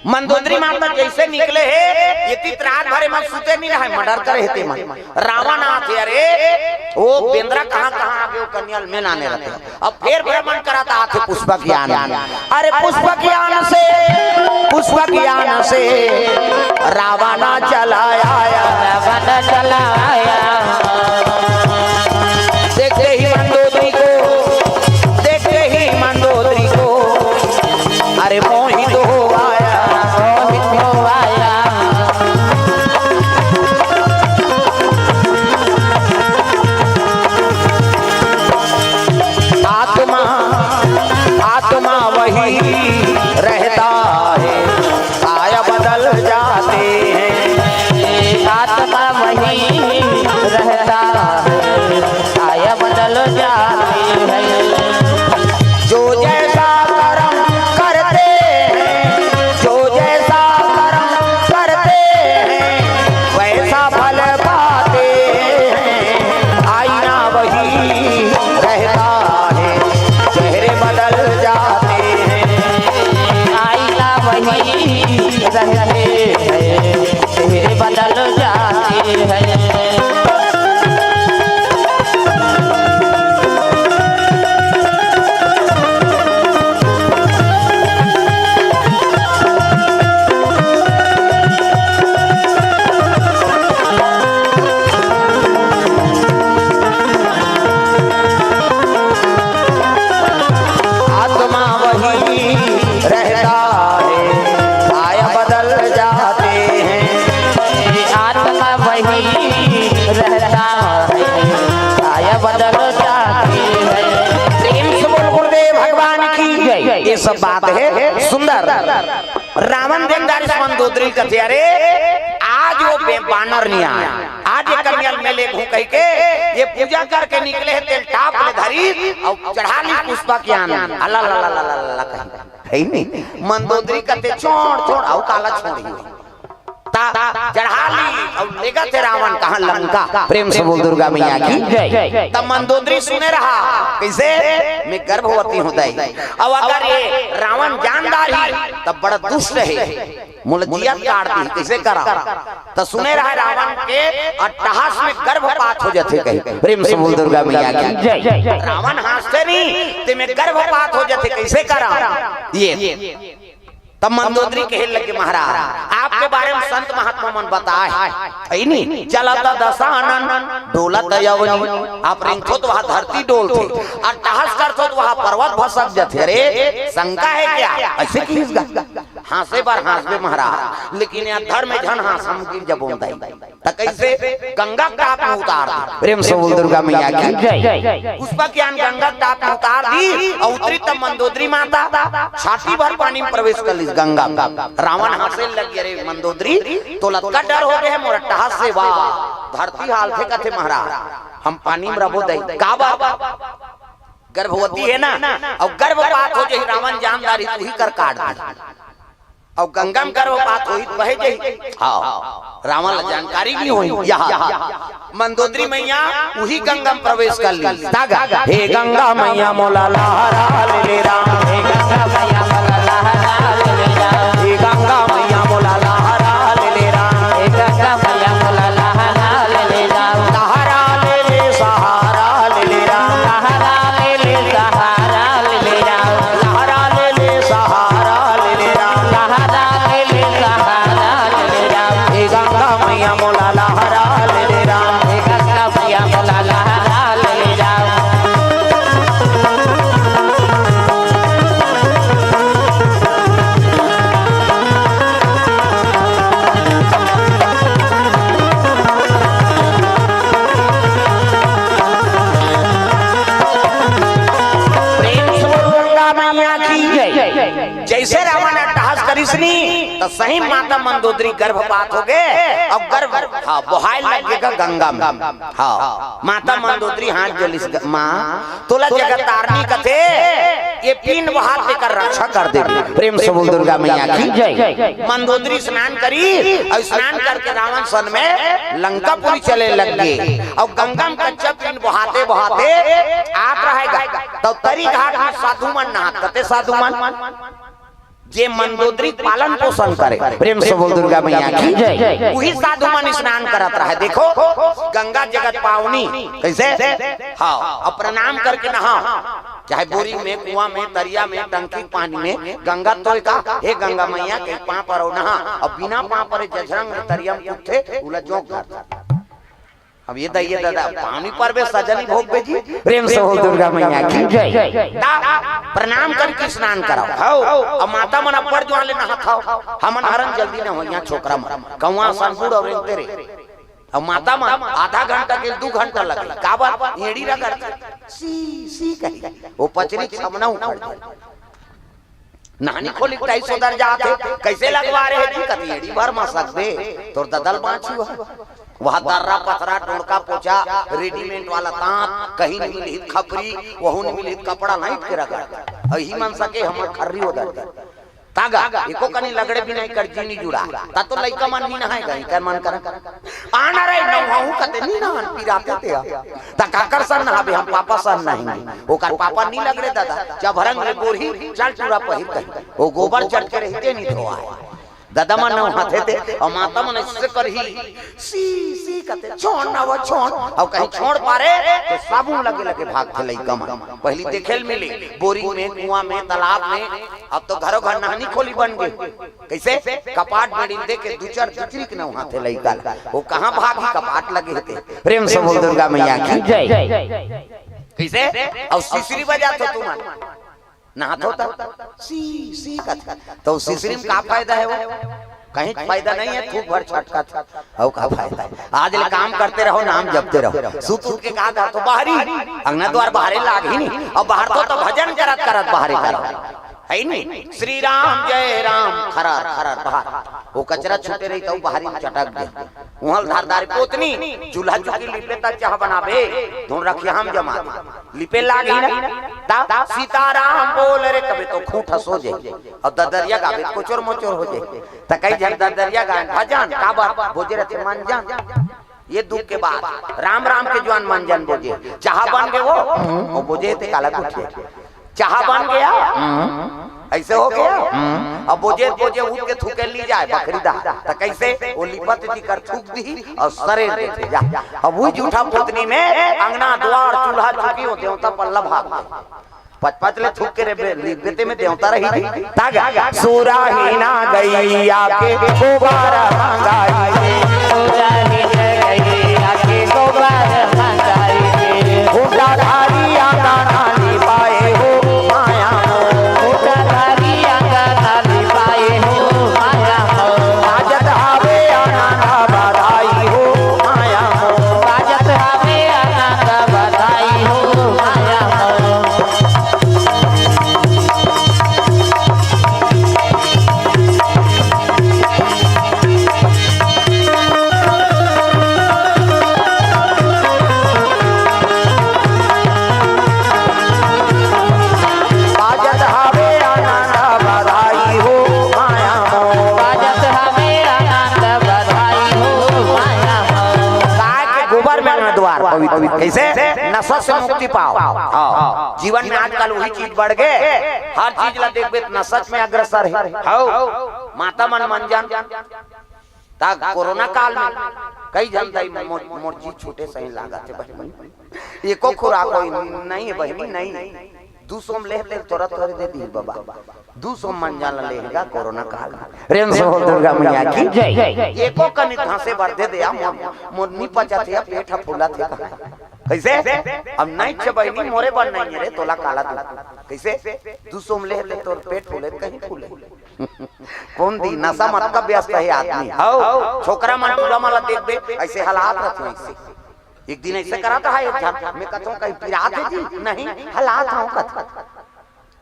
मंदोदरी माता जइसे निकले हे, ये तीत रात भर एमन सुते नि रहय, मर्डर करे हे तेमन। रावण आथे, अरे, ओ बेंदरा कहाँ कहाँ आगे, ओ कन्या ल में लाने रथे। अब फेर भ्रमण करत आथे पुष्पक यान। अरे पुष्पक यान से, पुष्पक यान से रावण चला आया। रावण चला आया। देखते ही मंदोदरी को, देखते ही मंदोदरी को, अरे मोहित हो आया। मोहित हो आया। आत्मा, आत्मा वही रहता है, काया बदल जाते हैं। आत्मा वही रहता है, काया बदल जाती है। जो जैसा कर्म करते हैं, जो जैसा कर्म करते हैं, वैसा फल पाते हैं। आईना वही रहता है, चेहरे बदल जाते हैं। आईना वही रहते हैं, चेहरे बदल जाते हैं। आत्मा वही रहता है, काया बदल जाते हैं। आत्मा वही रहता है, काया बदल जाती है। प्रेम से बोल गुरुदेव भगवान की जय। ये सब बात है सुंदर। रावण देखदार मंदोदरी कथे, अरे आज वो बे-, बानर नि आय, आज ये कन्या ल में लेगहूं कहि के ये पूजा करके निकले हे, तेल टाप ले धरी अउ चढ़ा ली पुष्पक यान। अल्लाह, अल्लाह, अल्लाह, अल्लाह, अल्लाह कही। हे नहीं, मंदोदरी कथे छोड़, छोड़, अउ काला छोड़ही। ता चढ़ा ली अउ लेगथे रावण कहाँ? लंका। प्रेम से बोल दुर्गा मैया की जय। तब मंदोदरी सुने रहा, कइसे? में गर्भवती हूं दाई। अब अगर ये रावण जान डारही, तब बड़ा दुष्ट हे, मोला जियत काट दिही, कइसे करा? त सुने रहा रावण के अट्टहास में गर्भपात हो जाथे कही। प्रेम से बोल दुर्गा मैया की जय। रावण हांसथे नहीं, ते में गर्भपात हो जाथे, कइसे करा? ये तब मंदोदरी कहे लगे, महाराज, आपके बारे में संत महात्मा मन बताए, हे नी? चलत दशानन, डोलत अवनी। आप रेंगथो त वहां धरती डोलथे, अट्टहास करथो त वहां पर्वत भसक जाथे। अरे, शंका है क्या? अइसे किहिस गा? हाँसे बर हाँसबे महाराज, लेकिन ये अधर में झन हाँस, हम गिर जबोन दाई। त कइसे? गंगा के टाप में उतार दे। प्रेम से बोल दुर्गा मैया की जय। पुष्पक यान गंगा के टाप में उतार दी अउ उतरी तब मंदोदरी माता छाती भर पानी में प्रवेश कर लीस गंगा में। रावण हाँसे लग गे, "अरे मंदोदरी, तोला अतका डर हो गे हे मोर अट्टहास से, वाह, धरती हालथे," कथे, "महाराज, हम पानी में रबो दाई।" काबर? गर्भवती हे ना, अउ गर्भपात हो जाही, रावण जान डारही, तुही कर काट दे। अउ गंगा में गर्भपात होही त बहे जाही। हाँ, रावण ला जानकारी नइ होही। यहाँ मंदोदरी मैया उही गंगा में प्रवेश कर ली। तागा, हे गंगा मैया मोला लहरा ले ले राम, हे गंगा मैया मोला लहरा ले ले राम, हे गंगा मैया मोला लहरा ले ले राम, हे गंगा मैया मोला लहरा ले ले राम, लहरा ले ले सहारा ले ले राम, लहरा ले ले सहारा ले ले राम, लहरा ले ले सहारा ले ले राम, लहरा ले ले सहारा ले ले राम, हे गंगा मैया मोला लहरा ले ले राम, हे गंगा मैया मोला लहरा ले ले राम। प्रेम से बोल दुर्गा मैया की जय। जइसे रावण अट्टहास करिस नी, त सही माता मंदोदरी गर्भपात हो गे, अउ गर्भ, हाँ, बोहाय लग गे गंगा में। हाँ, माता मंदोदरी हाथ जोड़िस, "माँ, तोला जगत तारनी कथे, ये पीन बोहात तेकर रक्षा कर देबे।" प्रेम से बोल दुर्गा मैया की जय। मंदोदरी स्नान करी अउ स्नान करके रावण सन में लंकापुरी चले लग गे। अउ गंगा में कच्चा पीन बोहाते बोहाते आत रहेगा, त तरी घाट में साधु मन नहात, कथे साधु मन, जे मंदोदरी पालन पोषण करे। प्रेम से बोल दुर्गा मैया की जय। उही साधु मन स्नान करत रहे। देखो, गंगा जगत पावनी कइसे? हाँ, अउ प्रणाम करके नहा, चाहे बोरिंग में, कुआं में, तरिया में, टंकी के पानी में, गंगा तोय का, हे गंगा मैया के पाँव परव नहा, अउ बिना पाँव परे जझरंग तरिया में कूदथे, उला जोंक धरथे। अब ये दा, ये दादा, पानी परबे सजनी भोग बेजी। प्रेम से हो दुर्गा मैया की जय। ता प्रणाम करके स्नान कराओ। हौ, अब माता मन अब्बड़ जुआर ले नहात हौ। हमन हरन जल्दी न हो, यहाँ छोकरा मन। कौआ सन बूढ़ अउ रेंगते रे। अब माता मन आधा घंटा के दू घंटा लगे। काबर? एड़ी रगड़। सी, सी कही। वो पचरी छमना उखड़ जाए। नहानी खोली के टाइस ओदर जात हे, कइसे लगवा रहे जी? कति एड़ी भर म सकबे, तोर ददल बाँची हुआ। वह दर्रा, पथरा, डोड़का, पोचा, रेडीमेड वाला तांत, कहीं नहीं मिलही त खपरी, वहू नहीं मिलही त कपड़ा लाइट के रगड़। अही मन सके हमर खर्री ओदर दे। तागा, एको कनी लगड़े बिना एकर जी नहीं जुड़ा। ता तो लइका मन नहीं नहाए गए, कर मन कर। आना रे, नहाहूँ कते नहीं नहान, पिराते ते आ। त काकर सन नहाबे, हम पापा सन नहाएंगे। ओकर पापा नी लगड़े दादा, जब रंग ले गोरही, चल टूरा पहिर कही। ओ गोबर चट के रहिते नी धोआए। दादा मन नहाथे ते, अउ माता मन अइसे करही, सी, सी कथे, "छोड़ ना वो, छोड़।" अउ कहीं छोड़ पारे, त साबुन लगे लगे भागथे लइका मन। पहिली देखे ल मिले, बोरिंग में, कुआं में, तालाब में, अब तो घरों घर नहानी खोली बन गे। कइसे? कपाट बेड़ी ल देके दू चार दुचरी के नहाथे लइका ल। वो कहाँ भागही, कपाट लगे हे ते। प्रेम से बोल दुर्गा मैया की जय। कइसे? अउ सिसरी बजात हो तुमन। नहात हो त? सी, सी कथे। त सिसरी म का फायदा हे वो? कहीं फायदा नहीं हे, थूक भर छटकत। अउ का फायदा हे? आज ले काम करते रहो, नाम जपते रहो। सुत उठ के का करत हो? बाहरी। अंगना द्वार बाहरे लागही नी। अउ बाहर तो, तो भजन करत करत बाहरे करो। हे नी? श्री राम जय राम, खरर, खरर, बाहर। वो कचरा छूटे रही त बाहरी म चटक दे। उहल धारदार पोतनी, चूल्हा चुकी लिपे त चाह बनाबे, धुन रखिया हम जमा दे। लिपे लागही ना, ता सीताराम बोल रे कबे तो खूंट हंस हो जाए। अउ ददरिया गाबे कोचोर मोचोर हो जाए। त कई झन ददरिया गाए भजन, काबर बोजे रथे मंजन। ये दुख के बात, राम राम के जुआन मंजन बोजे। चाह बन गे वो, अउ बोजे ते काला कुठिया। चाह बन गया, अइसे हो गया। अब बोजे, बोजे उठ के थूके ली जाए बखरी दा। त कइसे? वो लिपत जी कर थूक दी अउ सरेर देथे जा। अब वही जूठा पोतनी में अंगना, द्वार, चूल्हा चुकी हो, देवता पल्ला भाग गए। पच पच ले थूक के रे बे-, ली-, बेते में देवता रही थी। तागा, सुराही ना गैया के गोबर मंगाई। सुराही ना गैया के गोबर मंगाई। खूंटा धारी आंगना लिपाए हो माया मोर। खूंटा धारी आंगना लिपाए हो कइसे? नशा से मुक्ति पाव। हाँ। जीवन में आजकल वही चीज बढ़ गे, हर चीज ला देखबे त नशा में अग्रसर हे। हव। माता मन मंजन, त कोरोना काल में कई झन दाई मोर, मोर जी छूटे सही लागत हे बहिनी, एको खुराक होई नहीं हे बहिनी, नहीं। दू सौ में ले ले तोरा तोरे दे दी बाबा। दू सौ मंजन ला लेगा कोरोना काल में। प्रेम से बोल दुर्गा मैया की जय। एको कनिक घासे बर दे दे, आ मोर, मोर नी पचत हे, पेट ह फूलत हे कहाँ। कइसे? अब नहीं छे बहिनी, मोरे बर नहीं हे रे, तोला काला दू। कइसे? दू सौ में ले ले तोर पेट फूले, कहीं फूले। कौन दी? नशा मत का व्यस्त हे आदमी। हव, छोकरा मन टूरा मन ला देखबे, अइसे हलात रथे अइसे। एक दिन अइसे करत रहा एक झन, मैं कथों कहीं पिरात हे जी, नहीं, हलात हूँ कथों।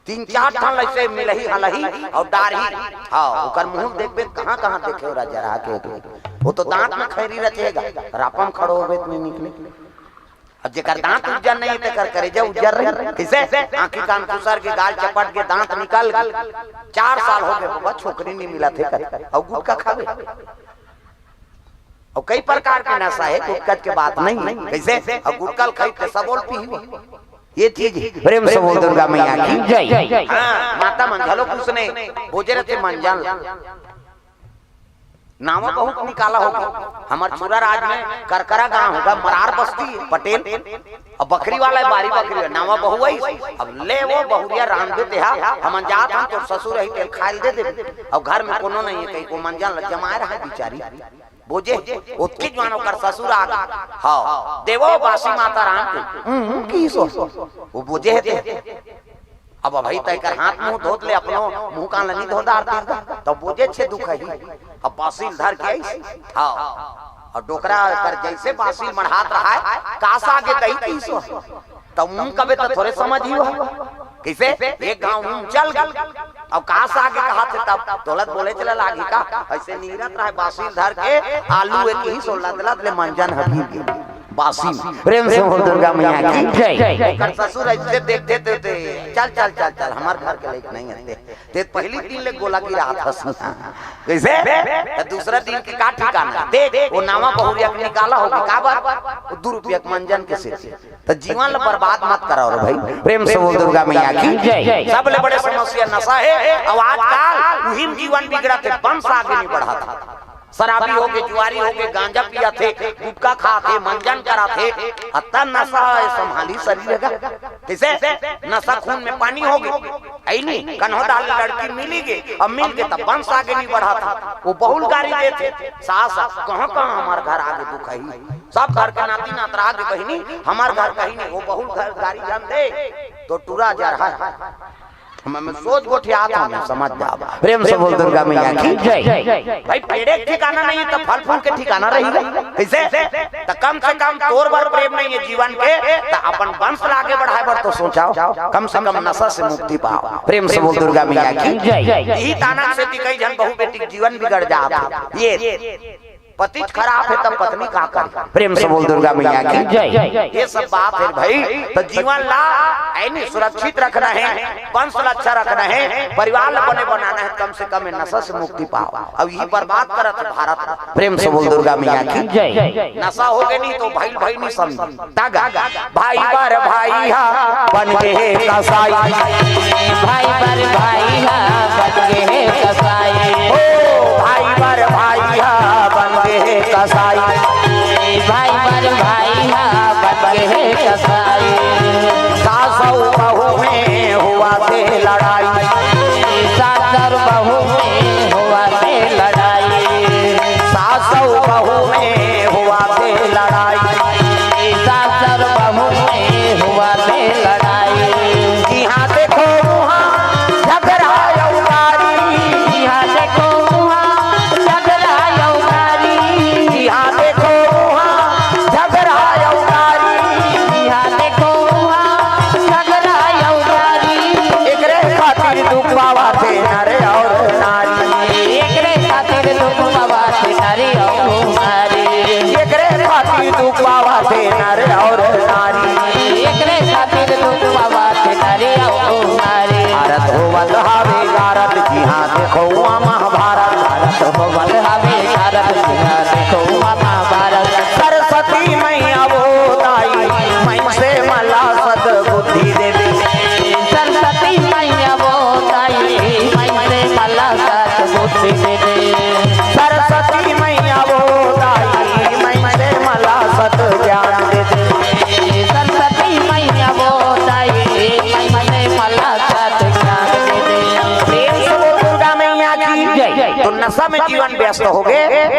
तीन चार ठन अइसे मिलही हलही अउ डारही। हाँ, ओकर मुंह देखबे, कहाँ कहाँ देखे ओला जरा के एक। वो तो दांत में खैरी रचेगा, रापम खड़ो होबे त नहीं निकले। अब जेकर दांत उज्जर नहीं हे, तेकर करेजा उज्जर रही। कइसे? आंखी कान खुसर के, गाल चपट के, दांत निकल गे। चार साल हो गे बाबा, छोकरी नहीं मिलत हे कर। अउ गुटखा खाबे? अउ कई प्रकार के नशा हे, गुटखा के बात नहीं हे। कइसे? अउ गुटखा खाई त सबो ल पीही। ये चीज हे। प्रेम से बोल दुर्गा मैया की जय। हाँ, माता मन घलो कुछ नहीं, बोजे रथे मंजन। नावा बहुत निकाला होगा। हमर छुरा राज में करकरा गांव होगा, मरार बस्ती, पटेल। अब बकरी वाला हे, बारी बकरी हे, नावा बहु आई। अब ले वो बहुरिया रांधबे तेहा, हमन जात हन, तोर ससुर अही, तेल खायल दे देबे। अब घर में कोनो नहीं हे, कहीं को मंजन ल जमाए रहा बिचारी। बोजे, ओतकी जुवान ओकर ससुर आ गे। हाँ, देवो बासी माता राम के। हम्म, की सो? वो बोजे हे ते। अब अभी तय कर हाथ मुंह धोत ले, अपनो मुंह कान ल नी धो डारतिस गा। तब बोजे छे दुख ही। अब बासी ल धर के आइस। हाँ। अउ डोकरा कर जइसे बासी ल मढ़ात रहा हे, कास आगे दही पीसो। तब मुंह कबे त थोरे समझ ही हो। कइसे? एक घांव मुंह चल गे। अब कास आगे कहाथे तब तोला त बोले चला लागी का? अइसे नीरत रहा हे, बासी ल धर के आलू एक ही सो लदलद ले मंजन ह गिर गे। बासी में। प्रेम से बोल दुर्गा मैया की जय। ओकर ससुर अइसे देखथे ते, चल, चल, चल, चल, हमर घर के लइक नहीं हे ते। ते पहिली दिन ले गोला गिरात हस। कइसे? त दूसरा दिन के का ठिकाना? देख, वो नावा बहुरिया के निकाला होगे। काबर? वो दू रुपया के मंजन के सेती। त जीवन ल बर्बाद मत कराव रे भाई। प्रेम से बोल दुर्गा मैया की जय। सबले बड़े समस्या नशा हे। अउ आजकल उही म जीवन बिगड़त हे, वंश आगे नहीं बढ़त हे। शराबी होगे, जुआरी होगे, गांजा पियाथे, गुटखा खाथे, मंजन कराथे, अतना नशा हे, संभाली शरीर हे गा। कइसे? नशा खून में पानी होगे। अइनी, कन्हो दाल लड़की मिली गे, अब मिल गे त वंश आगे नहीं बढ़त हे। वो बहुल गारी देथे, सास, कहाँ कहाँ हमर घर आगे दुख ही। सब घर के नाती नातरा आगे बहिनी, हमर घर कहीं नहीं, वो बहुल घर गारी जान दे, तो टूरा जा रहा हे। हम, हम सोच गोठियात हन, समझ जाव। प्रेम से बोल दुर्गा मैया की जय। भाई, पेड़े के ठिकाना नहीं हे त फल फूल के ठिकाना रही। कइसे? त कम से कम तोर बर प्रेम नहीं हे जीवन के, त अपन वंश ला आगे बढ़ाए बर तो सोचाव। कम से कम नशा से मुक्ति पाव। प्रेम से बोल दुर्गा मैया की जय। इही ताना के सेती कई झन बहू बेटी के जीवन बिगड़ जात हे। ये पति खराब हे त पत्नी का करे? प्रेम से बोल दुर्गा मैया की जय। ये सब बात हे भाई, त जीवन ला अइनी सुरक्षित रखना हे, वंश ला अच्छा रखना हे, परिवार ला बने बनाना हे, कम से कम ये नशा से मुक्ति पाव। अब इही बर्बाद करत हे भारत। प्रेम से बोल दुर्गा मैया की जय। नशा होगे नहीं त भाई भाई नहीं समझे। तागा। भाई बर भाई हा बन गे हे कसाई। भाई बर भाई हा बन गे हे कसाई। ओ भाई बर भाई हा बन गे हे कसाई। भाई बर भाई हा बन गे हे कसाई। सास अउ बहू में होवत हे लड़ाई। सास अउ बहू में होवत हे लड़ाई। सास अउ बहू में होवत हे लड़ाई। सास अउ बहू में होवत हे लड़ाई। जिहाँ देखो उहाँ झगड़ा अउ गारी। जिहाँ देखो उहाँ झगड़ा अउ गारी। जिहाँ देखो उहाँ झगड़ा अउ गारी। जिहाँ देखो उहाँ झगड़ा अउ गारी। एकरे खातिर दुख पावत हे नर अउ नारी। एकरे खातिर दुख पावत हे नर अउ नारी। एकरे खातिर दुख पावत हे नर अउ नारी। एकरे खातिर दुख पावत हे नर अउ नारी। भारत होवत हवे गारत, जिहाँ देखो उहाँ महाभारत। भारत होवत हवे गारत, जिहाँ देखो उहाँ महाभारत। सरस्वती मैया वो दाई, नशा में जीवन व्यस्त होगे,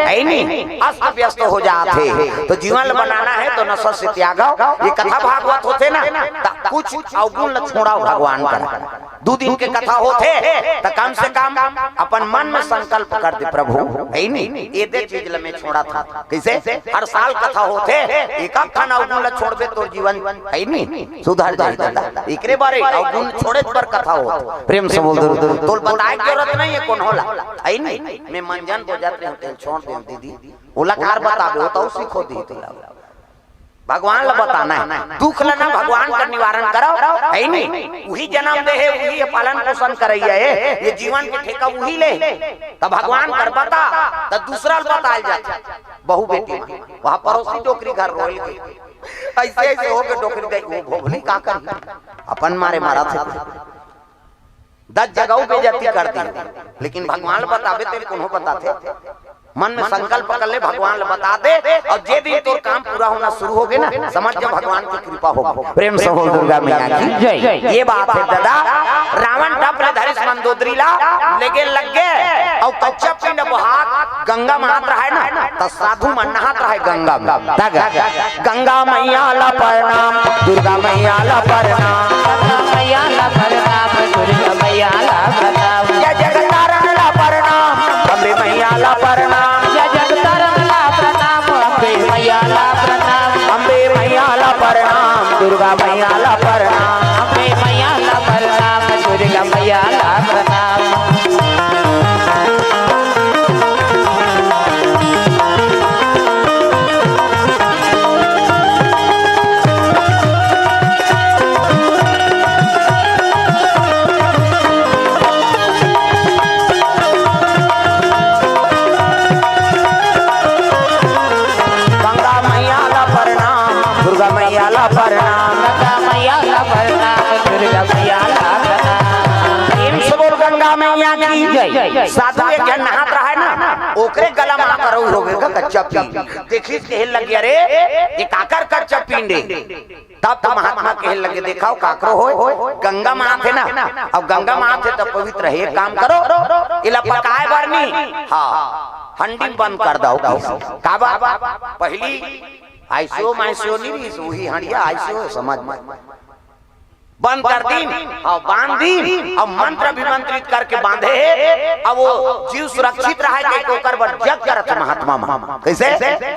हे नी, अस्त व्यस्त हो जात हे। तो जीवन ल बनाना हे तो नशा से त्यागव। ये कथा भागवत होथे ना, त कुछ अवगुण ल छोड़व भगवान करा। दू दिन के कथा होथे, त कम से कम अपन मन में संकल्प कर दे, "प्रभु, हे नी, ये दे चीज ल मैं छोड़त हंव।" कइसे? हर साल कथा होथे, एक आध ठन अवगुण ल छोड़बे, तोर जीवन, हे नी, सुधर जाही दादा। एकरे बारे अवगुण छोड़े बर कथा होथे। प्रेम से बोल दो, तोल बताए के जरूरत नहीं हे कोनो ला, हे नी। मैं मंजन बोजत रहेंव, तेल छोड़ देंव दीदी, ओला कार बताबे, ओ तो सीखो दी तोला। भगवान ला बताना हे, दुख ला ना भगवान का निवारण करव, हे नी। उही जन्म दे हे, उही पालन पोषण करइया हे, ये जीवन के ठेका उही ले हे। त भगवान कर बता, त दूसरा ल बताल जाथे। बहू बेटी मन, वहाँ पड़ोसी डोकरी घर रोए लगे, अइसे अइसे होके डोकरी दे, वो भोभली का करही, अपन मारे मरत हे। दस जगह बेइज्जती कर दी, लेकिन भगवान ल बताबे तेल कोनो बताथे? मन में संकल्प कर ले, भगवान ल बता दे, अउ जे दिन तोर काम पूरा होना शुरू होगे ना, समझ जा भगवान की कृपा होगे। प्रेम से बोल दुर्गा मैया की जय। ये बात हे दादा, रावण टप ले धरिस मंदोदरी ला, लेगे लग गे, अउ कच्चा पिंड बहात गंगा म आत रहय ना, त साधु मन नहात रहय गंगा में। तग गंगा मैया ला प्रणाम, दुर्गा मैया ला प्रणाम, गंगा मैया ला प्रणाम, दुर्गा मैया ला प्रणाम। जय जगतारण ला प्रणाम, अम्बे मैया ला प्रणाम। जय जगतारण ला प्रणाम, अम्बे मैया ला प्रणाम। अम्बे मैया ला प्रणाम, दुर्गा मैया ला प्रणाम। अम्बे मैया ला प्रणाम, दुर्गा मैया ला प्रणाम। गंगा मैया ला प्रणाम, दुर्गा मैया ला प्रणाम। गंगा मैया ला प्रणाम, दुर्गा मैया ला प्रणाम। प्रेम से बोल गंगा मैया की जय। साधु एक झन नहात रहय ना, ओकरे गला म आके रौर होगे का कच्चा पींड़। देखिस कहे लगे, "अरे, ये काकर कच्चा पींड़ हे?" तब तो महात्मा कहे लगे, "देखव, काकरो होय, गंगा म आत हे ना, अउ गंगा म आत हे त पवित्र हे। एक काम करो, एला पकाय बर नी, हाँ, हंडी म बंद कर दव।" काबर? पहिली आईसीयू माईसीयू नी रहिस, उही हंडिया आईसीयू हे, समझ में। बंद कर दीन, अउ बांध दीन, अउ मंत्र अभिमंत्रित करके बांधे हे, अउ वो जीव सुरक्षित रहय कहिके ओकर बर जग करत हे महात्मा मन। कइसे?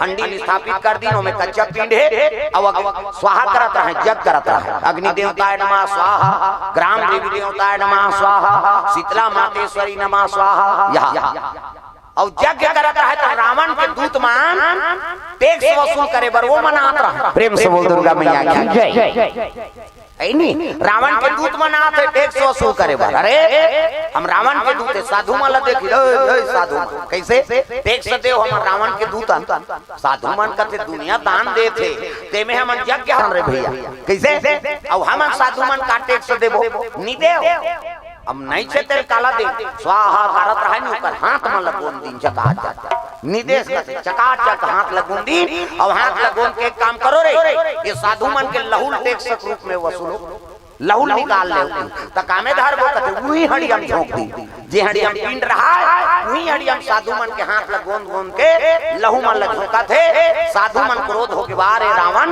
हंडी म स्थापित कर दीन, ओमे कच्चा पींड़ हे, अउ अग-, स्वाहा करत रहय, जग करत रहय। अग्नि देवताय नमः स्वाहा, ग्राम देवी देवताय नमः स्वाहा, शीतला मातेश्वरी नमः स्वाहा। यहाँ अउ यज्ञ करत रहय त रावण के दूत मन टैक्स वसूल करे बर वो मन आत रहय। प्रेम से बोल दुर्गा मैया की जय। हे नी, रावण के दूत मन आत हे टैक्स वसूल करे बर। अरे, हम रावण के दूत हे, साधु मन ला देखी, ए, ए, साधु मन, कइसे टैक्स देव हमर रावण के दूत हन? साधु मन कथे दुनिया दान देथे, तेमे हमन यज्ञ हन रे भैया। कइसे? अउ हमन साधु मन का टैक्स देबो? नी देव। अब नइ छे तेल काला दे, स्वाहा भारत रहय नी, ओकर हाथ मन ल गोंद दीन चकाचक। निदेश कथे चकाचक हाथ ल गोंद दीन, अउ हाथ ल गोंद के एक काम करो रे, ये साधु मन के लहू ल टैक्स के रूप में वसूलो, लहू ल निकाल लेव। त कामे धरबो कथे, उही हंडिया म झोंक दीन, जे हंडिया म पींड़ रहय, उही हंडिया म साधु मन के हाथ ल गोंद गोंद के लहू मन ल झोंकत हे। साधु मन क्रोध होके, "वाह रे रावण,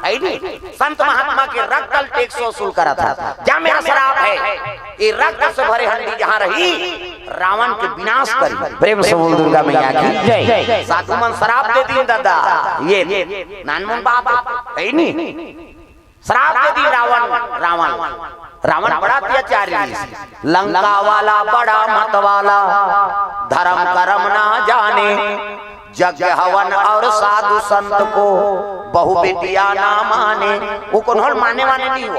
हे नी, संत महात्मा के रक्त ल टैक्स वसूल करत हस, जा मेरा श्राप हे।" ये रक्त से भरे हंडी जहाँ रही, रावण के विनाश करी। प्रेम से बोल दुर्गा मैया की जय। साधु मन श्राप दे दीन दादा, ये नानमुन बात हे नी। श्राप दे दीन रावण, रावण, रावण बड़ा अत्याचारी रहिस। लंका वाला बड़ा मत वाला, धर्म करम ना जाने, यज्ञ हवन अउ साधु संत को, बहू बेटिया ना माने। वो कोनो ल माने वाने नी हो।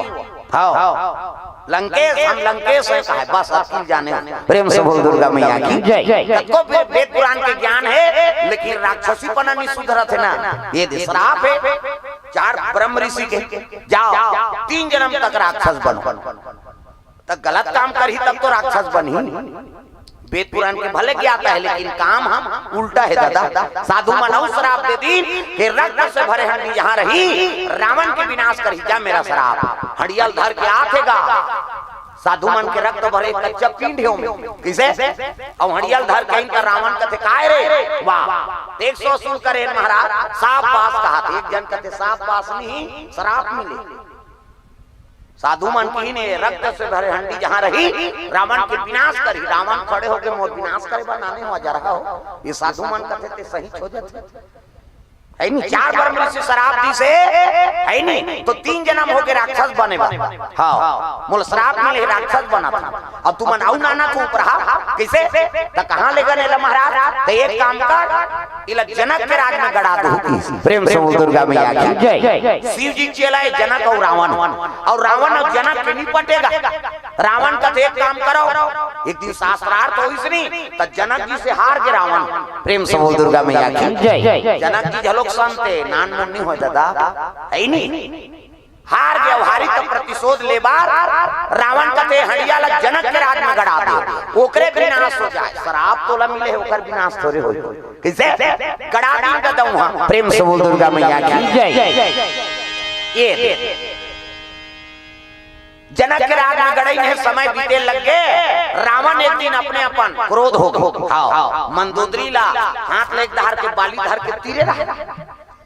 हाँ। लंकेश, हम लंकेश हे कहे, बस अतकी ल जाने। प्रेम से बोल दुर्गा मैया की जय। कतको बे-, वेद पुराण के ज्ञान हे, लेकिन राक्षसीपना नी सुधरत हे ना। ये दे श्राप हे, चार ब्रह्म ऋषि के, जाव, तीन जनम तक राक्षस बनो। त गलत काम करही तब तो राक्षस बनही। वेद पुराण के भले ज्ञाता हे, लेकिन काम हम उल्टा हे दादा। साधु मन अउ श्राप दे दीन कि रक्त से भरे हंडी जहाँ रही, रावण के विनाश करही, जा मेरा श्राप। हंडिया ल धर के आत हे गा, साधु मन के रक्त भरे कच्चा पिंड हे ओमे। कइसे? अउ हंडिया ल धर के आइन त रावण कथे, "काय रे? वाह, एक सौ असूल करे महाराज, साफ बास कहा थे।" एक जन कथे, "साफ बास नहीं, श्राप मिले।" साधु मन किहिन, "रक्त से भरे हंडी जहां रही, रावण के विनाश करही।" रावण खड़े होके, "मोर विनाश करे बर नाने हो, जरहा हो।" ये साधु मन कथे, "ते सही हो जाथे।" हे नी, चार बार मृत्यु श्राप दिस हे, हे नी, तो तीन जनम होके राक्षस बने बर। हाँ, मोला श्राप मिले हे, राक्षस बनत हंव। अब तुमन अउ नाना थोप रहा, कइसे? त कहाँ ले गन एला महाराज? त एक काम कर, एला जनक के राज में गड़ा दो। प्रेम से बोल दुर्गा मैया की जय। शिव जी के चेला हे जनक अउ रावण, अउ रावण अउ जनक के नहीं पटेगा। रावण कथे, "एक काम करो, एक दिन शास्त्रार्थ होइस नी, त जनक जी से हार गे रावण।" प्रेम से बोल दुर्गा मैया की जय। जनक जी घलोक संत हे, नानमुन नहीं होय दादा, हे नी? हार गे, हारी त प्रतिशोध ले बर रावण कथे, "हंडिया ल जनक के राज में गड़ा दे, ओकरे विनाश हो जाए।" श्राप तोला मिले हे, ओकर विनाश थोरे होही। कइसे? गड़ा दिन का दऊं, हाँ। प्रेम से बोल दुर्गा मैया की जय। ये जनक के राज में गड़ई में समय बीते लग गे। रावण एक दिन अपने अपन क्रोध हो गे। हाँ, मंदोदरी ला हाथ ले धर के, बाली धर के तीरे रहा।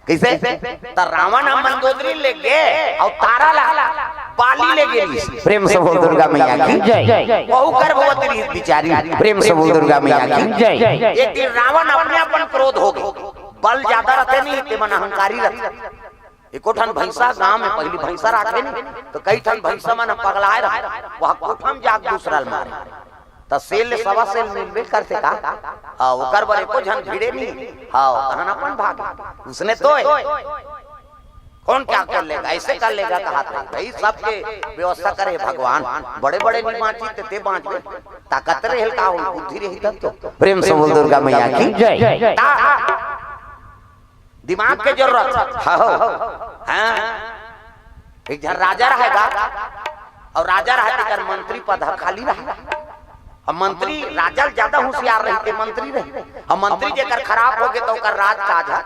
कइसे? त रावण ह मंदोदरी ले गे अउ तारा ला बाली ले गे। प्रेम से बोल दुर्गा मैया की जय। वहू गर्भवती रहिस बिचारी। प्रेम से बोल दुर्गा मैया की जय। एक दिन रावण अपने अपन क्रोध हो गे। बल जादा रथे नहीं, ते मन अहंकारी रथे। एको ठन भैंसा गांव में, पहिली भैंसा राखे नहीं, त कई ठन भैंसा मन पगलाए रहे, वह कोठा में जाके दूसरा ल मारे। त सेल ले सवा सेल मिलबे करथे का? हाँ, ओकर बर एको झन भिड़े नहीं। हाँ, तहन अपन भागे। उसने तो हे। कौन क्या कर लेगा, ऐसे कर लेगा, कहा था भाई, सबके व्यवस्था करे भगवान। बड़े बड़े नहीं बांची, ते, ते बांचबे। ताकत रहे का हो, बुद्धि रही तब तो। प्रेम से बोल दुर्गा मैया की जय। ता-, दिमाग के जरूरत हे। हाँ, हाँ। एक झन राजा रहेगा, अउ राजा रहे तेकर मंत्री पद ह खाली रहे। अब मंत्री राजा ले जादा होशियार रही, ते मंत्री रही। अब मंत्री जेकर खराब हो गे, त ओकर राजकाज ह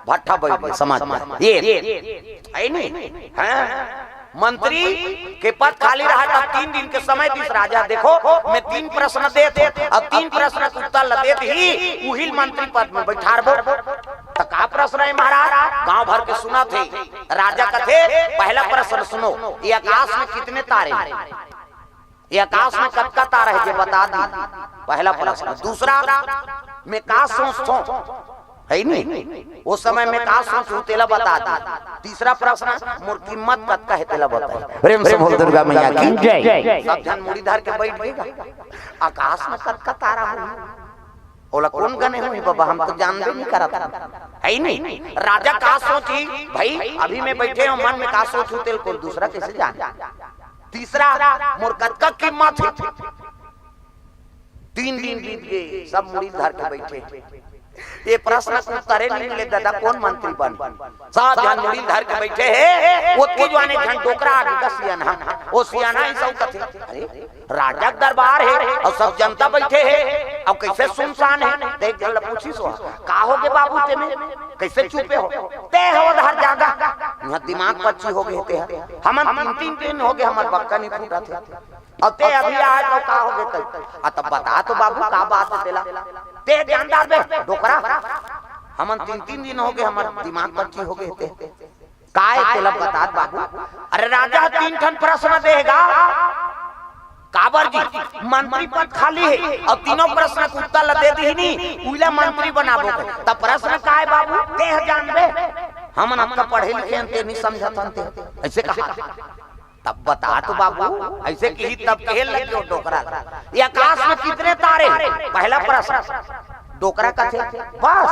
भट्ठा बइठ गे, समझ में। ये, हे नहीं? हाँ? मंत्री के पद खाली रहा, तब तीन दिन के समय दिस राजा, "देखो, मैं तीन प्रश्न देत हंव, अब तीन प्रश्न के उत्तर ल देत ही, उही ल मंत्री पद में बइठारबो।" त का प्रश्न हे महाराज? गांव भर के सुनत हे। राजा कथे, "पहला प्रश्न सुनो, ये आकाश में कितने तारे हैं? ये आकाश में कतका तारा हे, जे बता दी।" पहला प्रश्न। दूसरा, "मैं का सोचथंव, हे नहीं? ओ समय मैं का सोचहूं, तेला बता दी।" तीसरा प्रश्न, "मोर कीमत कतका हे, तेला बता।" प्रेम से बोल दुर्गा मैया की जय। सब झन मुड़ी धर के बइठ गे। आकाश में कतका तारा होही? ओला कोन गने होही बाबा, हम तो जानबे नहीं करत हन। हे नहीं? राजा का सोचही, भाई, अभी मैं बइठे हंव, मन में का सोचहूं, तेला कोई दूसरा कइसे जाने? तीसरा, मोर कतका कीमत हे? तीन दिन बीत गे, सब मुड़ी धर के बइठे। ये प्रश्न के उत्तरे नहीं मिले, दादा, कोन मंत्री बने? सब झन मुड़ी धर के बइठे हे, ओतकी जुवार एक झन डोकरा आगे का सियान, हाँ, ओ सियान ह अइसे कथे, "अरे, राजा के दरबार हे, अउ सब जनता बइठे हे, अउ कइसे सुनसान हे?" त एक झन ल पूछिस, "का हो गे बाबू, ते में कइसे चुपे हो?" "ते हो धर जागा, इहां दिमाग पच्ची हो गे हे ते ह। हमन तीन, तीन दिन हो गे, हमर बक्का नहीं फूटत हे। अउ ते अभी आए त का हो गे कही? आ, तब बता तो बाबू, का बात हे तेला? ते जानदार बे, डोकरा, हमन तीन, तीन दिन हो गे, हमर दिमाग पच्ची हो गे हे ते। काय तेला बतात बाबू?" "अरे राजा तीन ठन प्रश्न देगा, काबर जी, मंत्री पद खाली हे, अउ तीनों प्रश्न के उत्तर ल दे दिही नी, उइला मंत्री बनाबो।" "त प्रश्न काय बाबू, तेह जानबे, हमन अतका पढ़े लिखे हन, ते नहीं समझत हन ते।" अइसे कहा। "तब बता तो बाबू।" अइसे किही तब कहे लग गे ओ डोकरा, "ये आकाश में कितने तारे हैं?" पहला प्रश्न। डोकरा कथे, "बस,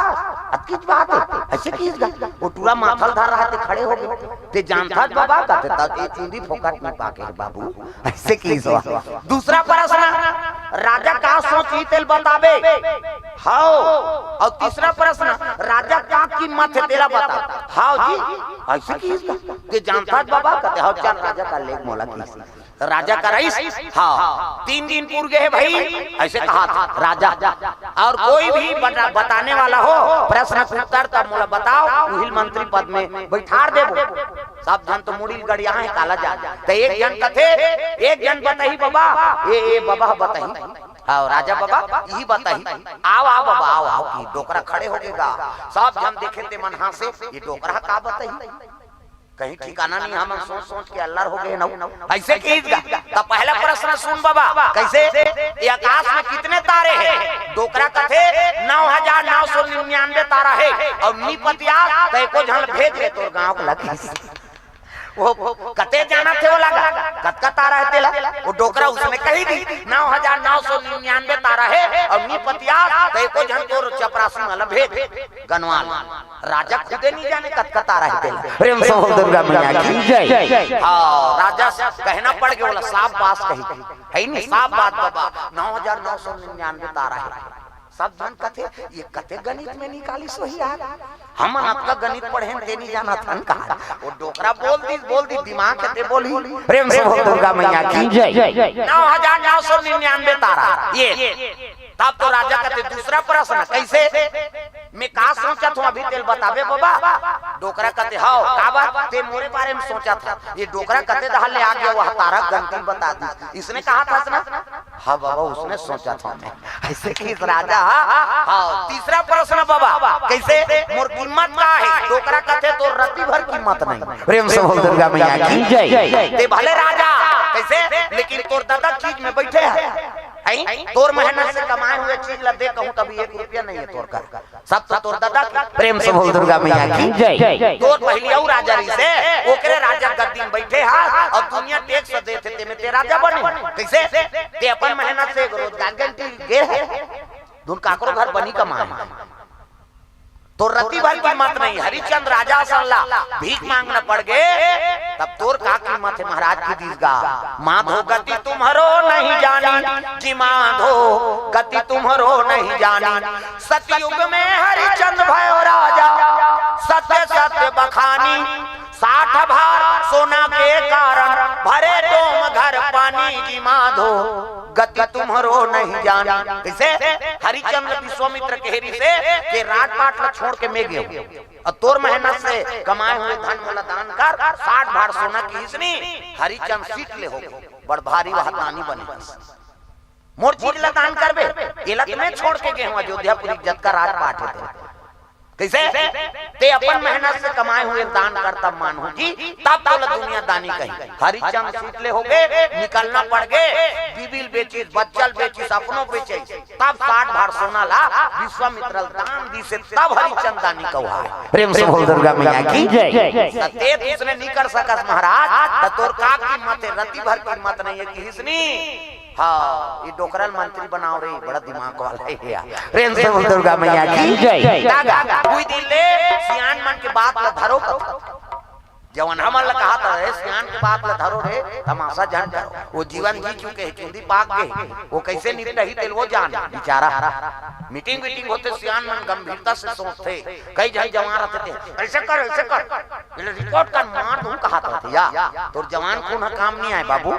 अतकीच बात हे।" अइसे किहिस गा। ओ टूरा माथा ल धर रहा ते खड़े हो गे। "ते जानथस बाबा?" कथे, "तब ये चुंदी फोकट में पाके हे बाबू।" अइसे किहिस गा। दूसरा प्रश्न, "राजा का सोचही तेला बताबे?" "हव।" अउ तीसरा प्रश्न, "राजा का कीमत हे तेला बता?" "हव जी।" अइसे किहिस गा। "ते जानथस बाबा?" कथे, "हव, चल राजा करा ले मोला," किहिस। राजा करा रहिस, हाँ, "तीन दिन पुर गे हे भाई," अइसे कहा था राजा। "अउ कोई भी बता-, बताने वाला हो प्रश्न के उत्तर, तब मोला बताओ, उही ल मंत्री पद में बइठार देबो।" सब झन तो मुड़ी ल गड़िया हे, काला जान। त एक झन कथे, एक झन बताही बबा, ए, ए बबा बताही, हाँ राजा बबा, इही बताही, आव, आव बबा, आव, आव, कि डोकरा खड़े हो गे गा। सब झन देखे ते मन हाँसे, ये डोकरा का बताही, कहीं ठिकाना नहीं, हमन सोच सोच के अल्लर हो गे नउ। अइसे किहिस गा। त पहला प्रश्न सुन बबा, कइसे? ये आकाश में कितने तारे हे? डोकरा कथे, नौ हजार नौ सौ निन्यानवे तारा हे, अउ नी पतियास त एको झन भेज रे तोर गाँव के लगिस। वो कते जानत हे ओला गा, कतका तारा हे तेला? वो डोकरा उसने कहि दिस, नौ हजार नौ सौ निन्यानवे तारा हे, अउ नी पतियास त एको झन तोर चपरासी मन ला भेज, गनवा ल। राजा खुदे नहीं जाने कतका तारा हे तेला। प्रेम से बोल दुर्गा मैया की जय। हाँ, राजा से कहना पड़ गे ओला, साफ बात कही, हे नहीं, साफ बात बबा, नौ हजार नौ सौ निन्यानवे तारा हे। सब झन कथे, ये कते गणित में निकालिस होही यार, हमन अतका गणित पढ़ेन ते नहीं जानत हन कहा। वो डोकरा बोल दिस, बोल दिस, दिमाग हे ते बोलही। प्रेम से बोल दुर्गा मैया की जय। नौ हजार नौ सौ निन्यानवे तारा ये। तब तो राजा कथे, दूसरा प्रश्न, कइसे? मैं का सोचत हँव, अभी तेला बताबे बबा। डोकरा कथे, हव, काबर? ते मोरे बारे में सोचत हस। ये डोकरा कते डहर ले आ गे, वो तारा गनती बता दिस। इसने कहत हस ना? हाँ बबा, उसने सोचत हँव मैं। अइसे किहिस राजा। हाँ, तीसरा प्रश्न बबा, कइसे? मोर कीमत का हे? डोकरा कथे, तोर रति भर कीमत नहीं। प्रेम से बोल दुर्गा मैया की जय। ते भले राजा, कइसे? लेकिन तोर ददा चीज में बइठे हे। हैं? तोर मेहनत से कमाए हुए चीज ला दे कहूँ, तभी एक रुपया नहीं हे तोर कर। सब तो तोर ददा के। प्रेम से बोल दुर्गा मैया की जय। तोर पहिली अउ राजा रहिसे, ओकरे राजा गद्दी में बइठे हस, अउ दुनिया टैक्स देथे, तेमे ते राजा बने। कइसे? ते अपन मेहनत से एक रोजगार गारंटी गे हे। धुन काकरो घर बनी कमाए। तोर रति भर कीमत नहीं। हरिचंद राजा असन ला भीख मांगना पड़ गे, तब तोर का कीमत हे महाराज, किहिस गा। माधो गति तुम्हरो नहीं जानी, जी माधो गति तुम्हरो नहीं जानी। सतयुग में हरिचंद भयो राजा, सत्य सत्य बखानी। साठ भार सोना के कारण, भरे डोम घर पानी, जी माधो गति तुम्हरो नहीं जानी। कइसे? हरिचंद विश्वामित्र कहे रहिसे के राजपाट ला छोड़ के मैं गेंव, अउ तोर मेहनत से कमाए हुए धन मोला दान कर, साठ भार सोना, किहिस नी। हरिचंद सीट ले हो गे, बड़ भारी वह दानी बने हस। मोर चीज ला दान करबे, एला तो मैं छोड़ के गेंव अयोध्यापुरी, जतका राजपाट हे ते। कइसे? ते अपन मेहनत से कमाए हुए दान कर, तब मान होही, तब तोला दुनिया दानी कही। हरिचंद सीट ले हो गे, निकलना पड़ गे, बीबी ल बेचिस, बच्चा ल बेचिस, अपनो बेचिस, तब साठ भार सोना ला विश्वामित्र ल दान दिसे, तब हरिचंद दानी कहाय। प्रेम से बोल दुर्गा मैया की जय। त ते तो उसने नहीं कर सकस महाराज, त तोर का कीमत हे, रति भर कीमत नहीं हे, किहिस नी। हाँ, ये डोकरा ल मंत्री बनाव रे, बड़ा दिमाग वाला हे यार। प्रेम से बोल दुर्गा मैया की जय। दादा, कोई दिन ले सियान मन के बात ल धरो कथो। जवन हमन ल कहत हे, सियान के बात ल धरो रे, तमाशा झन करो। वो जीवन जी चुके हे, चुंदी पाक गे हे, वो कइसे निपटही तेला वो जान, बेचारा। मीटिंग वीटिंग होथे, सियान मन गंभीरता से सोचथे। कई झन जवान रहिथे, अइसे कर, अइसे कर, एला रिकॉर्ड कर, मार दूं कहत रहिथे या। तोर जवान खून ह काम नहीं आय बाबू,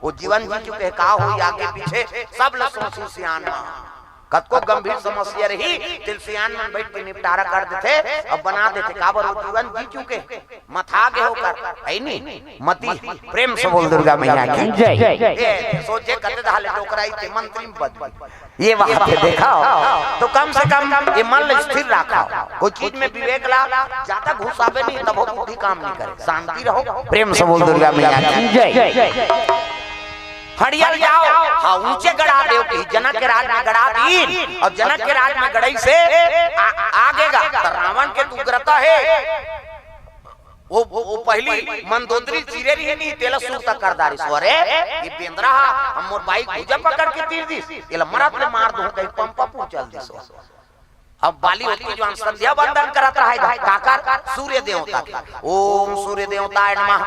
वो जीवन जी चुके हे, का होही आगे पीछे, सब ल सोचही सियान मन। कतको गंभीर समस्या रही, तेला सियान मन बइठ के निपटारा कर देथे, अब बना देथे, काबर वो जीवन जी चुके हे, मथा गे हे ओकर, हे नी? मती। प्रेम से बोल दुर्गा मैया की जय। ए, सोचे कते डहर ले डोकराइस ते मंत्री में बदली। ये बात हे, देखव, तो कम से कम ये मन ल स्थिर रखव, कोई चीज में विवेक ला, ज्यादा घुसाबे नहीं, तभो बुद्धि काम नहीं करे, शांति रहो। प्रेम से बोल दुर्गा मैया की जय। हड़िया ल जाव, हाँ, ऊंचे गड़ा देव, कि जनक के राज में गड़ा दीन, अउ जनक के राज में गड़इसे आ, आगे गा, त रावण के तो उग्रता हे। वो, वो, वो पहिली मंदोदरी चीरे रहिस नी, तेला सुरता कर डारिस। अरे, ये बेंदरा हा, हम मोर बाई भुजा पकड़ के तीर दिस, एला मरत ले मार दूं, कहीं पंपापुर चल दिस। अब बाली ओतके जुवार संध्या बंदन करत रहे, काकर? सूर्य देवता के। ओम सूर्य देवताय नमः,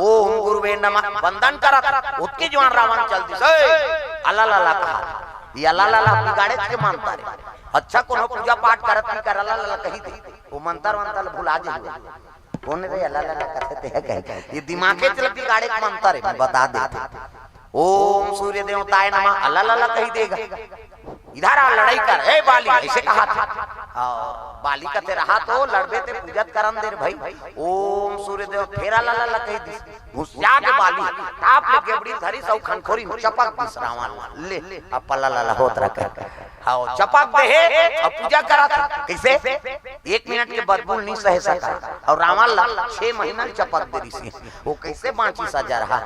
ओम गुरुवे नमः, बंदन करत, ओतके जुवार रावण चल दिस। ए, अला ला ला कहा, ये अला ला ला बिगाड़ेच के मानता रे। अच्छा, कोनो पूजा पाठ करत नहीं कर, अला ला ला कही दे, वो मंतर वंतर भुला जाही। कोन रे अला ला ला कथे ते हे कहे? ये दिमागे चल बिगाड़े के मंतर हे, मैं बता देथे। ओम सूर्य देवताय नमः, अला ला ला कही देगा। इधर आ, लड़ाई कर, ए बाली, अइसे कहा था। अउ बाली कथे, "रहा तो लड़बे ते पूजत करन दे रे भई।" ओम सूर्यदेव फेरा ला ला ला कहि दिस। घुसिया के बाली टाप ले गेबड़ी धरिस अउ खनखोरी म चपक दिस रावण ला। ले, अब पल्ला ला ला होत रखे। हव, चपक दे हे अउ पूजा करत हे। कइसे? एक मिनट के बदबू ल नी सहे सका अउ रावण ला छह महीना ल चपक दे रिहिस हे। वो कइसे बाँचिस अजरहा?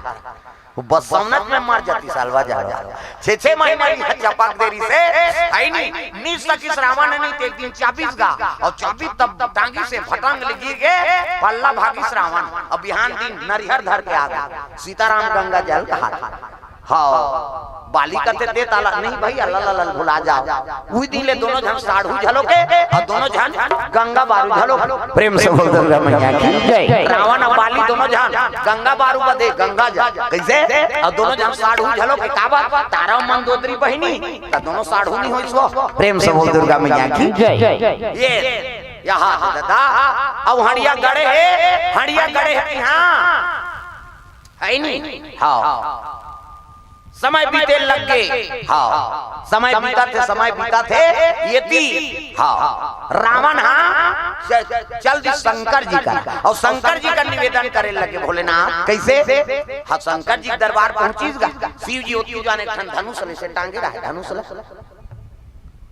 वो बसौनत में मर जातिस अलवा जलवा। छह छह महीना इहाँ चपक दे रिहिस हे, हइ नी, नी सकिस रावण ह, नी ते एक दिन चाबिस गा, अउ चाबिस तब टांगिस हे भटंग ले गिर गे, पल्ला भागिस रावण। अउ बिहान दिन नरिहर धर के आ गे, सीताराम गंगा जल कहाथे। हव, बाली कथे ते ताला, नहीं भई, अल्ला ला ला भुला जाव। उही दिन ले दोनों झन साढ़ू घलो के अउ दोनों झन गंगा बारू घलो के। प्रेम से बोल दुर्गा मैया की जय। रावण अउ बाली दोनों झन गंगा बारू बदे गंगा जल। कइसे? अउ दोनों झन साढ़ू घलो के, का बात? तारा मंदोदरी बहिनी, त दोनों साढ़ू नी होइस वो? प्रेम से बोल दुर्गा मैया की जय। ये, यहाँ हे ददा, अउ हँड़िया गड़े हे, हँड़िया गड़े हे, हाँ। हइ नी? हव। समय बीते लग गे। हव। समय बीतत हे, समय बीतत हे। एती, हव, रावण ह च-, चल दिस शंकर जी कर, अउ शंकर जी कर निवेदन करे लगे, भोलेनाथ। कइसे? हव, शंकर जी के दरबार पहुँचिस गा। शिव जी ओती जाने एक ठन धनुष ले से टांगे रहे, धनुष ले।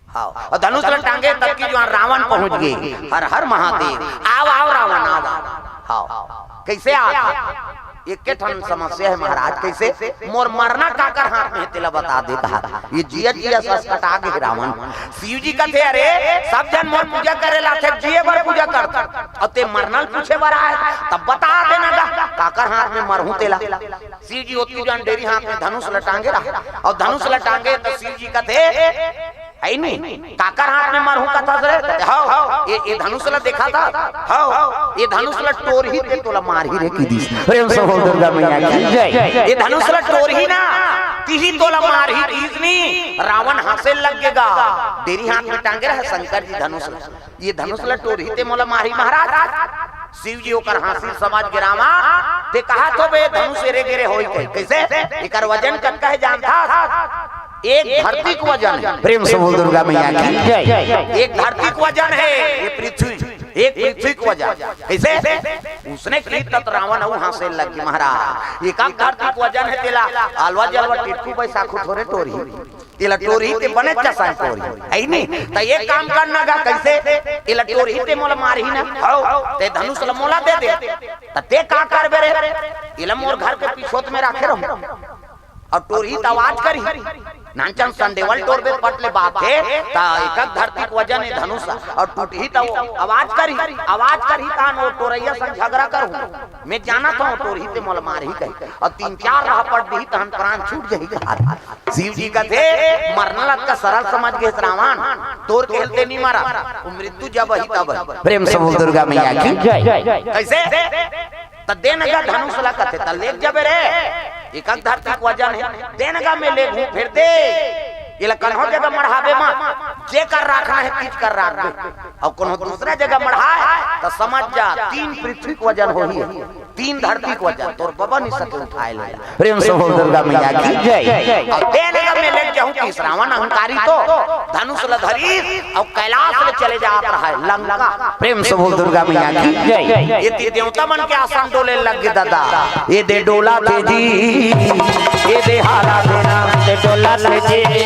हव, अउ धनुष ल टांगे तब कि जुआर रावण पहुँच गे। हर हर महादेव, आव, आव रावण, आव, आव। हव, कइसे आव? एके ठन समस्या हे महाराज, कइसे? मोर मरना काकर हाथ में हे, तेला बता दे कहा। ये जिया जिया ससकटा गे रावण। शिव जी कथे, "अरे, सब झन मोर पूजा करे ल आथे, जिए बर पूजा करथे, अउ ते मरना ल पूछे बर आए, तब बता देना गा, काकर हाथ में मरहूँ तेला।" शिव जी ओतकी जान डेरी हाथ में धनुष ल टांगे रहा, अउ धनुष ल टांगे त शिव जी कथे, हइ नी, काकर हाथ में मरहूँ कथस रे? हव, ए, ए धनुष ल देखत हस? हव, ए धनुष ल टोरही ते तोला मारही रे कहि दिस। प्रेम से बोल दुर्गा मैया की जय। ए धनुष ल टोरही ना, तिही तोला मारही कहिस नी। रावण हाँसे लग गे गा। डेरी हाथ में टांगे रहे शंकर जी धनुष ल। ए धनुष ल टोरही ते मोला मारही महाराज। शिव जी ओकर हाँसी ल समझ गे, रावण, ते कहत होबे धनुष एरे गेरे होही कहि। कइसे? एकर वजन कतका हे जानथस? एक धरती के वजन हे। प्रेम से बोल दुर्गा मैया की जय। एक धरती के वजन हे, ये पृथ्वी, एक पृथ्वी के वजन। कइसे? उसने कही तब रावण अउ हाँसे लग गे महाराज। एक धरती के वजन हे तेला, अलवा जलवा टिटकू बैसाखू थोरे टोरही। एला टोरही ते बने चसन टोरही, हइ नी? त एक काम करना गा, कइसे? एला टोरही ते मोला मारही ना, हव, ते धनुष ल मोला दे दे। त ते का करबे रे? एला मोर घर के पिछोत में राखे रहूँ। अउ टोरही त आवाज करही। नानचन संडेवल टोरबे पट ले बात हे, त एक धरती के वजन हे धनुष, अउ टूटही त आवाज करही, आवाज करही तहन वो टोरइया संग झगरा करहूँ। मैं जानत हँव टोरही ते मोला मारही कहि, अउ तीन चार राहपट दिही तहन प्राण छूट जाही कहा। शिव जी कथे, मरना ल अतका सरल समझ गेस रावण, टोर के हेल ते नी मरस, वो मृत्यु जब आही तब आही। प्रेम से बोल दुर्गा मैया की जय। कइसे? त दे न गा धनुष ल कथे, त लेग जाबे रे, एक धरती के वजन हे, दे न गा मैं लेगहूँ, फेर दे। एला कन्हो जगह मढ़ाबे मत, जेकर राखना हे, तीच कर राखबे। अउ कोनो दूसरा जगह मढ़ाए, त समझ जा, तीन पृथ्वी के वजन होही, तीन धरती के वजन, तोर बबा नी सके उठाए ले। प्रेम से बोल दुर्गा मैया की जय। अउ दे न गा मैं लेग जाहूँ कहिस रावण अहंकारी तो, धनुष ल धरिस अउ कैलाश ले चले जात रहा हे लंका। प्रेम से बोल दुर्गा मैया की जय। एती देवता मन के आसन डोले लग गे ददा। ए दे डोलाथे जी, ए दे हालाथे ना, ए दे डोलाथे जी।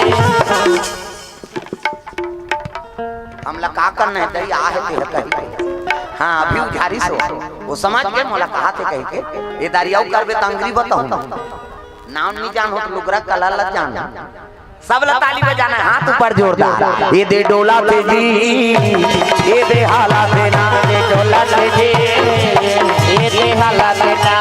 हमला का करना हे, दई आहे ते कही। हाँ, अभी उझारिस वो, वो समझ गे मोला कहाथे कहिके। ए दारी अउ करबे त अंगरी बताहूँ। नाम नी जानहूँ त लुगरा कला ल जानहूँ। सब ल ताली बजाना हे, हाथ ऊपर जोरदार। ए दे डोलाथे जी, ए दे हालाथे ना, ए दे डोलाथे जी, ए दे हालाथे ना।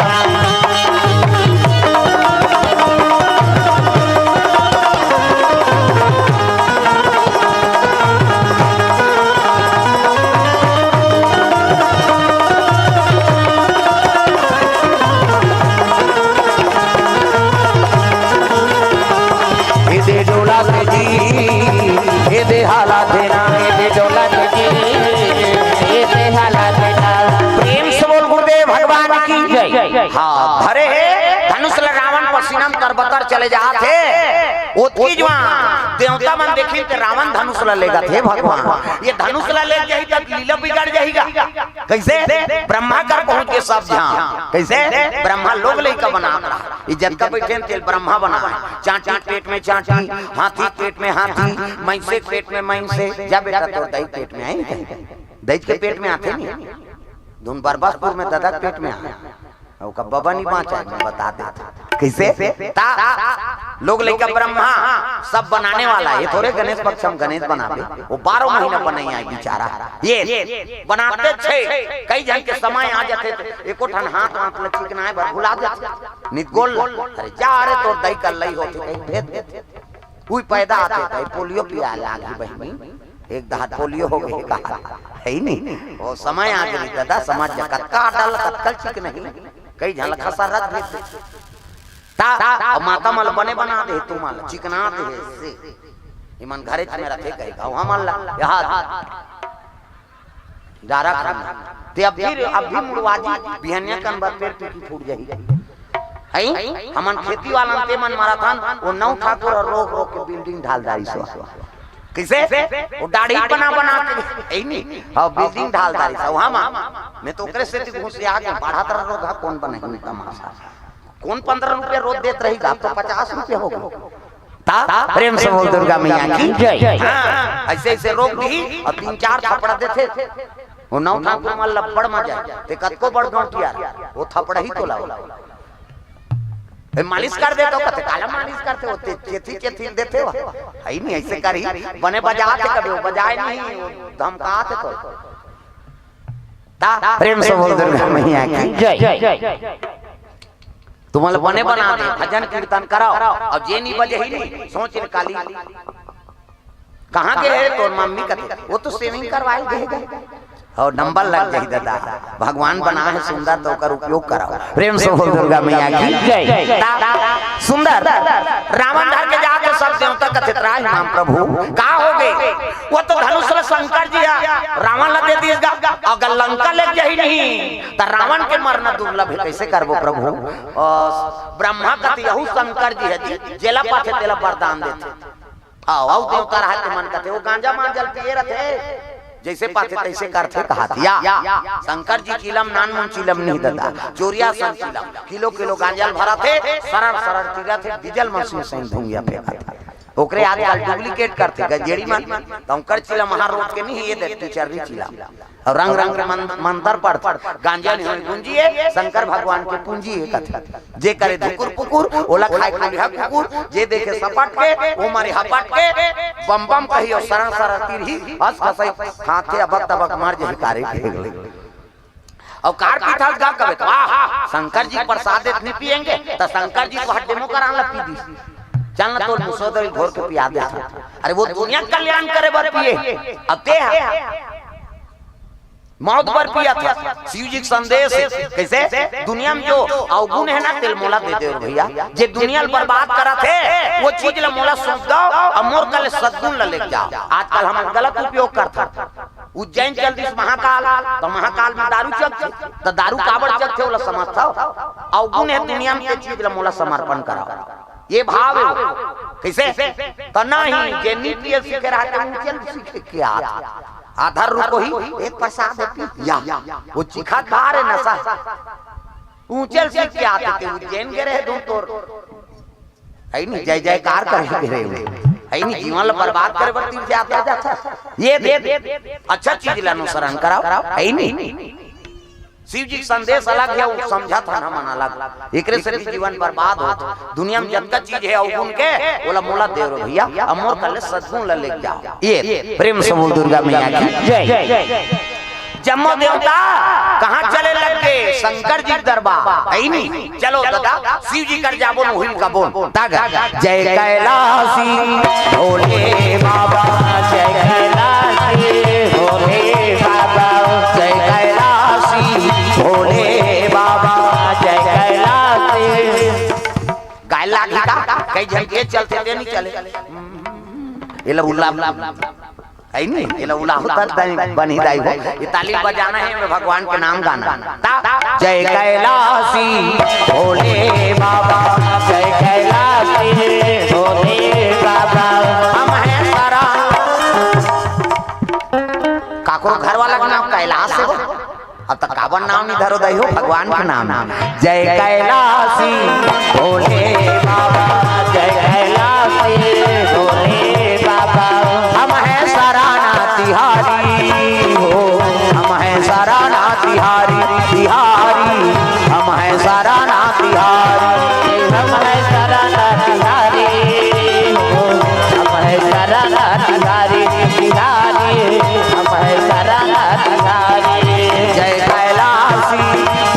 ए दे डोलाथे जी, ए दे हालाथे ना, ए दे डोलाथे जी, ए दे हालाथे ना। प्रेम से बोल गुरुदेव भगवान की जय। हाँ, धरे हे धनुष ल रावण पसीना म तरबतर चले जात हे। ओतकी जुआर देवता मन देखिन ते रावण धनुष ला लेगत हे भगवान, ये धनुष ला ले जाही त लीला बिगड़ जाही गा। कइसे? ब्रह्मा कर पहुंच के सब झन। कइसे? ब्रह्मा लोग लइका बनात रहा, ये जतका बइठे तेला ब्रह्मा बनाए। चांटी पेट में चांटी, हाथी पेट में हाथी, मइसे पेट में मइसे। जा बेटा, तोर दई पेट में आही, दई के पेट में आथे नहीं। धुन बरबसपुर में ददा के पेट में आए। ओकर बबा नहीं बांचा, मैं बता देता। कइसे? ता लोग लइका ब्रह्मा सब बनाने वाला हे, थोरे गणेश पक्ष में गणेश बनाबे, वो बारह महीना बनई आए बेचारा। ये बनाते छे, कई झन के समय आ जाथे, त एको ठन हाथ वाथ ल चिकनाए बर भुला जाथे। नित गोल, अरे जा रे, तोर दई कर लई होथे, कहीं भेज देथे। उही पैदा आथे, त पोलियो पिया लागी बहिनी, एक दांत पोलियो हो गे कहा, हे नहीं? वो समय आ गे ददा, समझ जा, कतका डल, कतका चिकनही, कई झन ल खसरत भेज देथे। ता, अब माता मन ल बने बना दे, तुमन ल चिकना दे हे, से। इमन घरे में रथे कहे, गाँव हमन ल, यहाँ डारा खाना। ते अब भी, अब भी मुड़वा जी, बिहनिया कन बर पेड़ टूटी फूट जाही। हई? हमन खेती वाला ते मन मारा था, वो नौ ठाकुर और रोक रोक के बिल्डिंग ढाल डारी सो। कइसे? वो दाढ़ी बना बना के, हे नहीं? हाँ, बिल्डिंग ढाल डारी सो। हाँ माँ, मैं तो ओकरे सेती घुस के आ गे, बढ़त रहा रोग, हाँ, कौन बनाही तमाशा? कौन पंद्रह रुपया रोज देत रही, अब तो पचास रुपया हो गे। ता प्रेम से बोल दुर्गा मैया की जय। हाँ, अइसे अइसे रोक दिही अउ तीन चार थपड़ा देथे। वो नौ ठाकुर मन ल बड़ मजा आए, ते कतको बड़ गौंटिया, वो थपड़ा ही तो लाओ। ए, मालिश कर देथव कथे, काला मालिश करथे, वो ते चेथी चेथी देथे वो। हे नहीं, अइसे करही, बने बजाथे कभी, वो बजाए नहीं, वो धमकाथे तो। ता प्रेम से बोल दुर्गा मैया की जय। तुमन ल बने बना दे, भजन कीर्तन कराओ, अउ जे नहीं बजही नहीं, सोच ले काली कहाँ गे हे तोर मम्मी कथे, वो तो सेविंग करवाए गे हे। अउ नंबर लग जाही ददा, भगवान बनाए हे सुंदर, त ओकर उपयोग कराओ। प्रेम से बोल दुर्गा मैया की जय। ता सुंदर रावण धर के जाके सब देवता कथे, त्राहि माम प्रभु, का हो गे? वो तो धनुष ल शंकर जी ह रावण ल दे दिस गा, अगर लंका ले जाही नहीं, त रावण के मरना दुर्लभ हे, कइसे करबो प्रभु? अ, ब्रह्मा कथे, यहू शंकर जी ह जी, जेला पाथे तेला वरदान देथे। अउ, अउ देवता रहय ते मन कथे, वो गांजा मांजल पिए रथे, जइसे पाथे तइसे करथे कहाथे। या, शंकर जी चिलम नानमुन चिलम नहीं ददा, चोरिया सन चिलम, किलो किलो गांजा ल भरथे, सरर सरर चिलथे, डीजल मशीन सही धुंगिया फेंकथे। ओकरे आजकल डुप्लीकेट करथे, गजेड़ी मन, त ओकर चिलम वहाँ रोज के नहीं, ये देख, तू चर्री चिलम। अउ रंग रंग के मन-, मंतर पढ़थे। गांजा नहीं होय गुंजी हे, शंकर भगवान के पूंजी हे कथे। जे करे धुकुर पुकुर, ओला खाए कोलिहा कुकुर, जे देखे सपट के, वो मारे हपट के, बम बम कही अउ सरर सरर तीरही, हंस खसई खाथे, अबक तबक मर जही कारे के। अउ कार पीथल गा कबे त, वाह, शंकर जी प्रसाद इतनी पिएंगे, त शंकर जी तो हड्डे मोकरान ला पी दिस। चल ना, तोर मुसोदरी घोर के पिया दे। अरे वो दुनिया के कल्याण करे बर पिए, अब ते ह मौत बर पिया था। शिव जी के संदेश हे, कइसे? दुनिया में जो अवगुण हे ना, तेला मोला दे दे भैया। जे दुनिया ल बर्बाद करत हे, वो चीज ल मोला सौंप दव, अउ मोर कले सद्गुण ल लेके जाव। आजकल हम गलत उपयोग करथन। उज्जैन चल दिस महाकाल, त महाकाल में दारू चलथे, त दारू काबर चलथे, ओला समझथव? अवगुण हे दुनिया में, ये चीज ल मोला समर्पण कराव। ये भाव हे। कइसे? त नहीं, जे नी पिए सीखे रहथे, ऊंचे ल सीखे के आथे। आधा रुपो ही, एक पैसा दे पी, या। वो चिखा खा रे नशा। ऊंचे ल सीख के आथे, ते उज्जैन गे रहे धुन तोर। हे नहीं, जय जयकार करे गे रहे। हे नहीं, जीवन ल बर्बाद करे बर तीर जाता जाता। ये दे, अच्छा चीज ल अनुसरण कराव। हे नहीं। शिव जी के संदेश अलग हे, अउ समझत हन हमन अलग। एकरे से भी जीवन बर्बाद होत। दुनिया में जतका चीज हे अवगुण के, ओला मोला दे रे भैया, अउ मोर कले सद्गुण ल लेके जाव। ये प्रेम से बोल दुर्गा मैया की जय। जम्मो देवता कहाँ चले लग गे? शंकर जी के दरबार, हे नहीं? चलो दादा, शिव जी कर जाबो न हुई कबो। तागा जय कैलासी भोले बाबा, जय कैलासी भोले बाबा, जय कैलासी भोले बाबा, जय कैलासी। गाय लागी का? कई झन के चलथे ते नहीं चले। ये लो उल्ला हे नहीं, ये लो उल्ला होता दाई, बनी दाई हो। ये ताली बजाना हे, भगवान के नाम गाना। ता, जय कैलासी भोले बाबा, जय कैलासी भोले बाबा। हम अपन नाम नहीं धरो दई हो, भगवान के नाम। जय कैलासी भोले बाबा, जय कैलासी भोले बाबा। हम हैं सराना तिहारी हो, हम हैं सराना तिहारी, तिहारी। हम हैं सराना तिहारी, हम हैं सराना तिहारी हो, हम हैं सराना तिहारी, तिहारी। हम हैं सराना तिहारी। जय कैलासी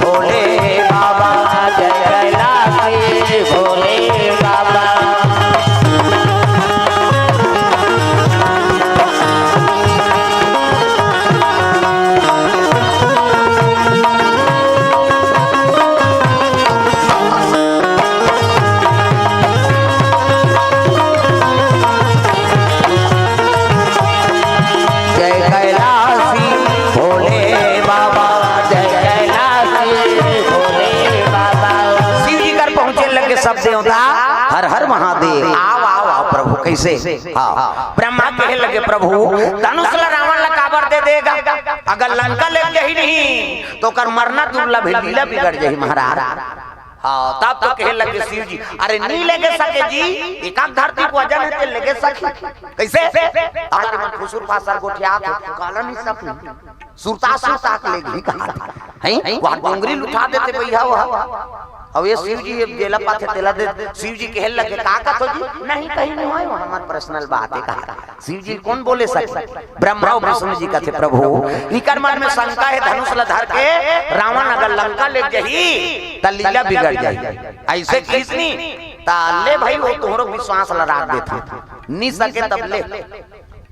भोले बाबा, जय कैलासी भोले बाबा। जय कैलासी भोले बाबा, जय कैलासी भोले बाबा। शिव जी कर पहुंचे लगे सब देवता, हर हर महादेव। आओ, आओ, आओ प्रभु, कैसे? हाँ, ब्रह्मा कहे लगे, प्रभु, धनुष ला रावण ला काबर दे देगा? अगर लंका ले जाही नहीं, तो ओकर मरना दुर्लभ है, लीला बिगड़ जाही महाराज। हाँ, तब तो कहे लगे शिव जी, अरे नी लेगे सके जी, एकाक धरती के वजन है, ते लेगे सके। कैसे? आज मन फुसुर फासर गोठियात हो, काला नहीं सके। सुरता सुरता के लेगे कहा था। हैं? वहाँ डोंगरी लुठा देते भैया वहाँ। अब ये शिव जी ये जेला पाथे तेला दे, शिव जी कहे लगे, "का कथो जी?" "नहीं, कहीं नहीं होय, वहाँ हमार पर्सनल बात है," कहा। शिव जी कौन बोले सके? ब्रह्मा और विष्णु जी कथे, "प्रभु, इकर मन में शंका है, धनुष ला धर के रावण अगर लंका ले जाही, त लीला बिगड़ जाही।" ऐसे किस नी, त ले भाई, वो तोहरो विश्वास ला राख देथे, नी सके तब ले।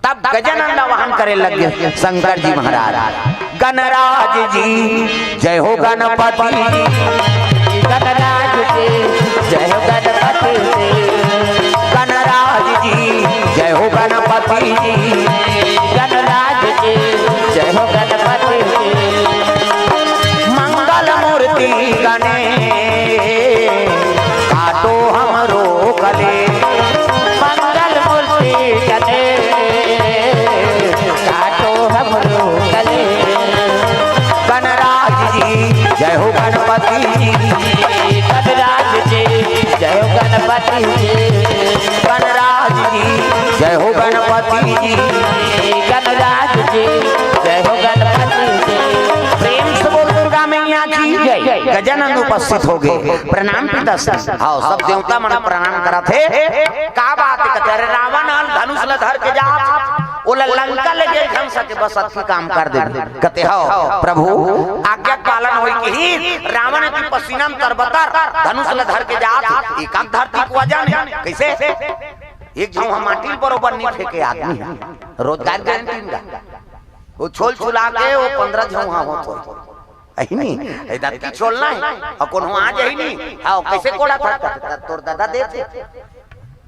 तब गजानन ला वाहन करे लगे शंकर जी महाराज। गणराज जी जय हो गणपति, गणराज जी जय हो गणपति, गणराज जी जय हो गणपति, गणराज जी जय हो गणपति। मंगल मूर्ति गणेश काटो हमरो कलेश। मंगल मूर्ति गणेश काटो हमरो कलेश। गणराज जी जय हो गणपति जी। गणराज जी जय हो गणपति जी। गणराज जी जय हो गणपति जी। गणराज जी जय हो गणपति जी। प्रेम से बोल दुर्गा मैया की जय। गजानन उपस्थित हो गए। प्रणाम पिता श्री। हाँ, सब देवता मन प्रणाम करत हे। का बात है? कथे, "अरे रावण हन धनुष ल धर के जात, ओला लंका ले गेल झन सके, बस अतकी काम कर दे।" कथे, "हव प्रभु, आज्ञा पालन होई किही, रावण की पसीना में तरबतर धनुष ल धर के जात, एकाक धरती के वजन है।" कैसे? एक झौंहा माटी ल बरोबर नी फेंके आदमी है। रोजगार गारंटी गा। वो छोल छुला के वो पंद्रह झौंहा होत हो। अही नी, ए दत्ती छोलना है। अउ कोनो आ जाही नी। हाँ, कैसे कोड़ा था? त-, तोर दादा देथे।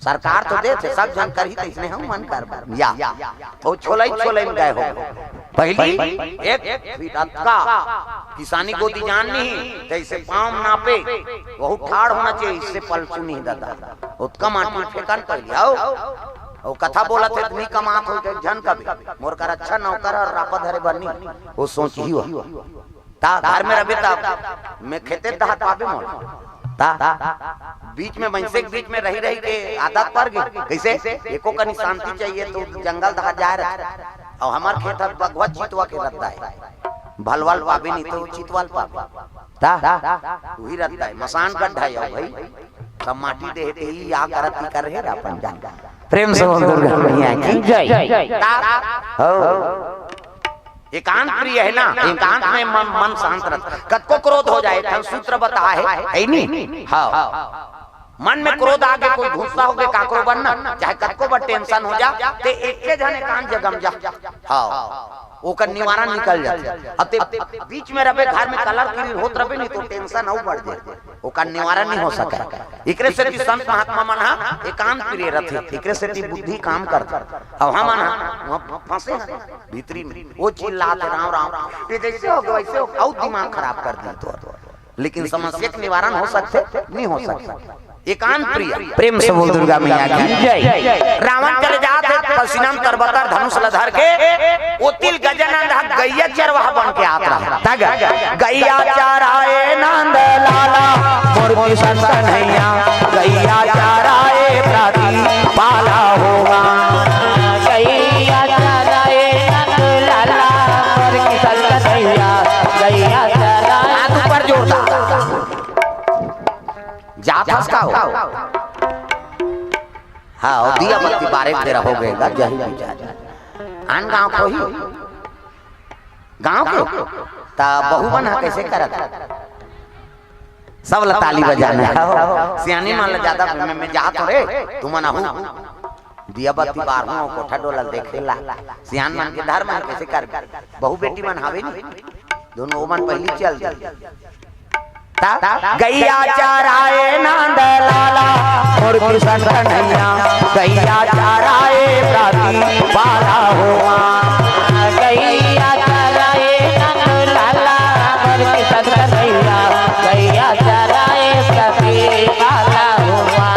सरकार तो देथे, सब झन करही, त इसने हम मन कर या। वो छोलई, छोलई में गए हो। पहली एक फीट अतका किसानी गोदी जान नहीं, जैसे पाँव नापे, वो ठाड़ होना चाहिए, इससे पलचू नहीं दादा। उतका माटी फेंकन पहली, आओ। वो कथा बोलत हे, "इतनी कमात हो, एक झन कबे। मोर कर अच्छा नौकर और रापा धरे बनी।" वो सोच ही हो। ता घर में रबे ता मैं खेते दहात पाबे मोला। ता बीच में, मइनसे के बीच में रही रही के आदत पर गे। कैसे? एको कनी शांति चाहिए तो जंगल दहा जाए रहे। अउ हमर खेत ह बघवा चितवा के रद्दा है। भलवा ल पाबे नहीं तो चितवा ल पाबे। ता उही रद्दा है, मसान गड्ढा है भाई। सब माटी देहे ते ही या करत ही कर रहे अपन जान। प्रेम से बोल दुर्गा मैया की जय। ता हो। एकांत प्रिय है ना, एकांत में मन, मन शांत रहता। कतको क्रोध हो जाए, एक ठन सूत्र बता है, है नी? हाँ। मन में क्रोध आ गे, कोई गुस्सा हो गे, काकरो बर ना, चाहे कतको बर टेंशन हो जा, ते एके झन एकांत जगह में जा। हाँ। ओकर निवारण निकल जाथे। अब ते बीच में रबे, घर में कलर क्लीन होत रबे, नहीं तो टेंशन अउ बढ़ जाए। ओकर निवारण नहीं हो सके। एकरे सेती संत महात्मा मन ह एकांत प्रिय रथे, एकरे सेती बुद्धि काम करथे। अब हमन ह वहाँ फंसे हैं भीतरी में, वो चिल्लात हे, "राम, राम, ये जैसे हो गया, वैसे हो गया," अउ दिमाग खराब कर दी तो। लेकिन समस्या के निवारण हो सकथे? नहीं हो सकथे। एकांत प्रिय, प्रेम से बोल दुर्गा मैया की जय। रावण चले जात हे, पसीना में तरबतर धनुष ल धर के, ओती ल गजानन ह गैया चरवाहा बन के आत रहा। तग गैया चराए नंद लाला, मोर किशन कन्हैया, गैया चराए प्रति पाला होवा। गैया चराए नंद लाला, मोर किशन कन्हैया, गैया चराए। हाथ ऊपर जोरदार। जात हस का हो? हाँ, अउ दिया बत्ती बारे के बेरा हो गए गा, जही बुझा। आन गाँव के होही? गाँव के? त बहू मन ह कइसे करत? सब ल ताली बजाना हे। सियानी मन ल जादा मैं, मैं जात हों रे, तुमन आहू। दिया बत्ती बारहूं अउ कोठा डोला ल देखे ला। सियान मन के धर्म हे, कइसे कर? बहू बेटी मन हावे नी, दोनों ओमन पहिली चल दे। ता गैया चराए नंद लाला, मोर किशन कन्हैया, गैया चराए प्रति पाला होवा। गैया चराए नंद लाला, मोर किशन कन्हैया, गैया चराए प्रति पाला होवा।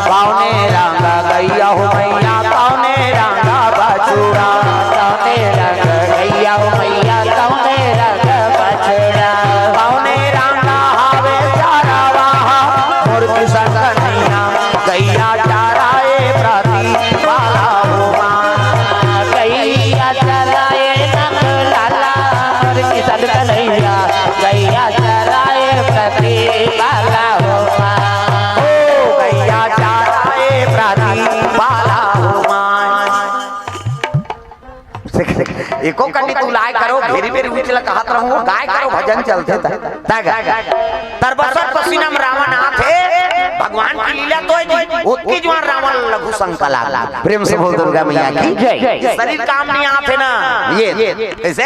कौने रंग गैया हो मैया, कौने रंग बछुड़ा? कौने रंग गैया हो मैया, कौने रंग बछुड़ा? कौने रंग हावे चरवाहा, मोर किशन कन्हैया, गैया चराए प्रति पाला होवा। गैया चराए नंद लाला, मोर किशन कन्हैया, गैया चराए प्रति पाला होवा। ओ गैया चराए प्रति पाला होवा। एको कनी तू लाय करो, भेरी भेरी उचला कहत रहूं, गाय करो भजन चलथे त। तय गा। तरबसत पसीना म रावण आथे, भगवान की लीला तो हे जी, ओतकी जुवार रावण लघु शंका लागला। प्रेम से बोल दुर्गा मैया की जय। शरीर काम नहीं आथे ना, ये, ऐसे?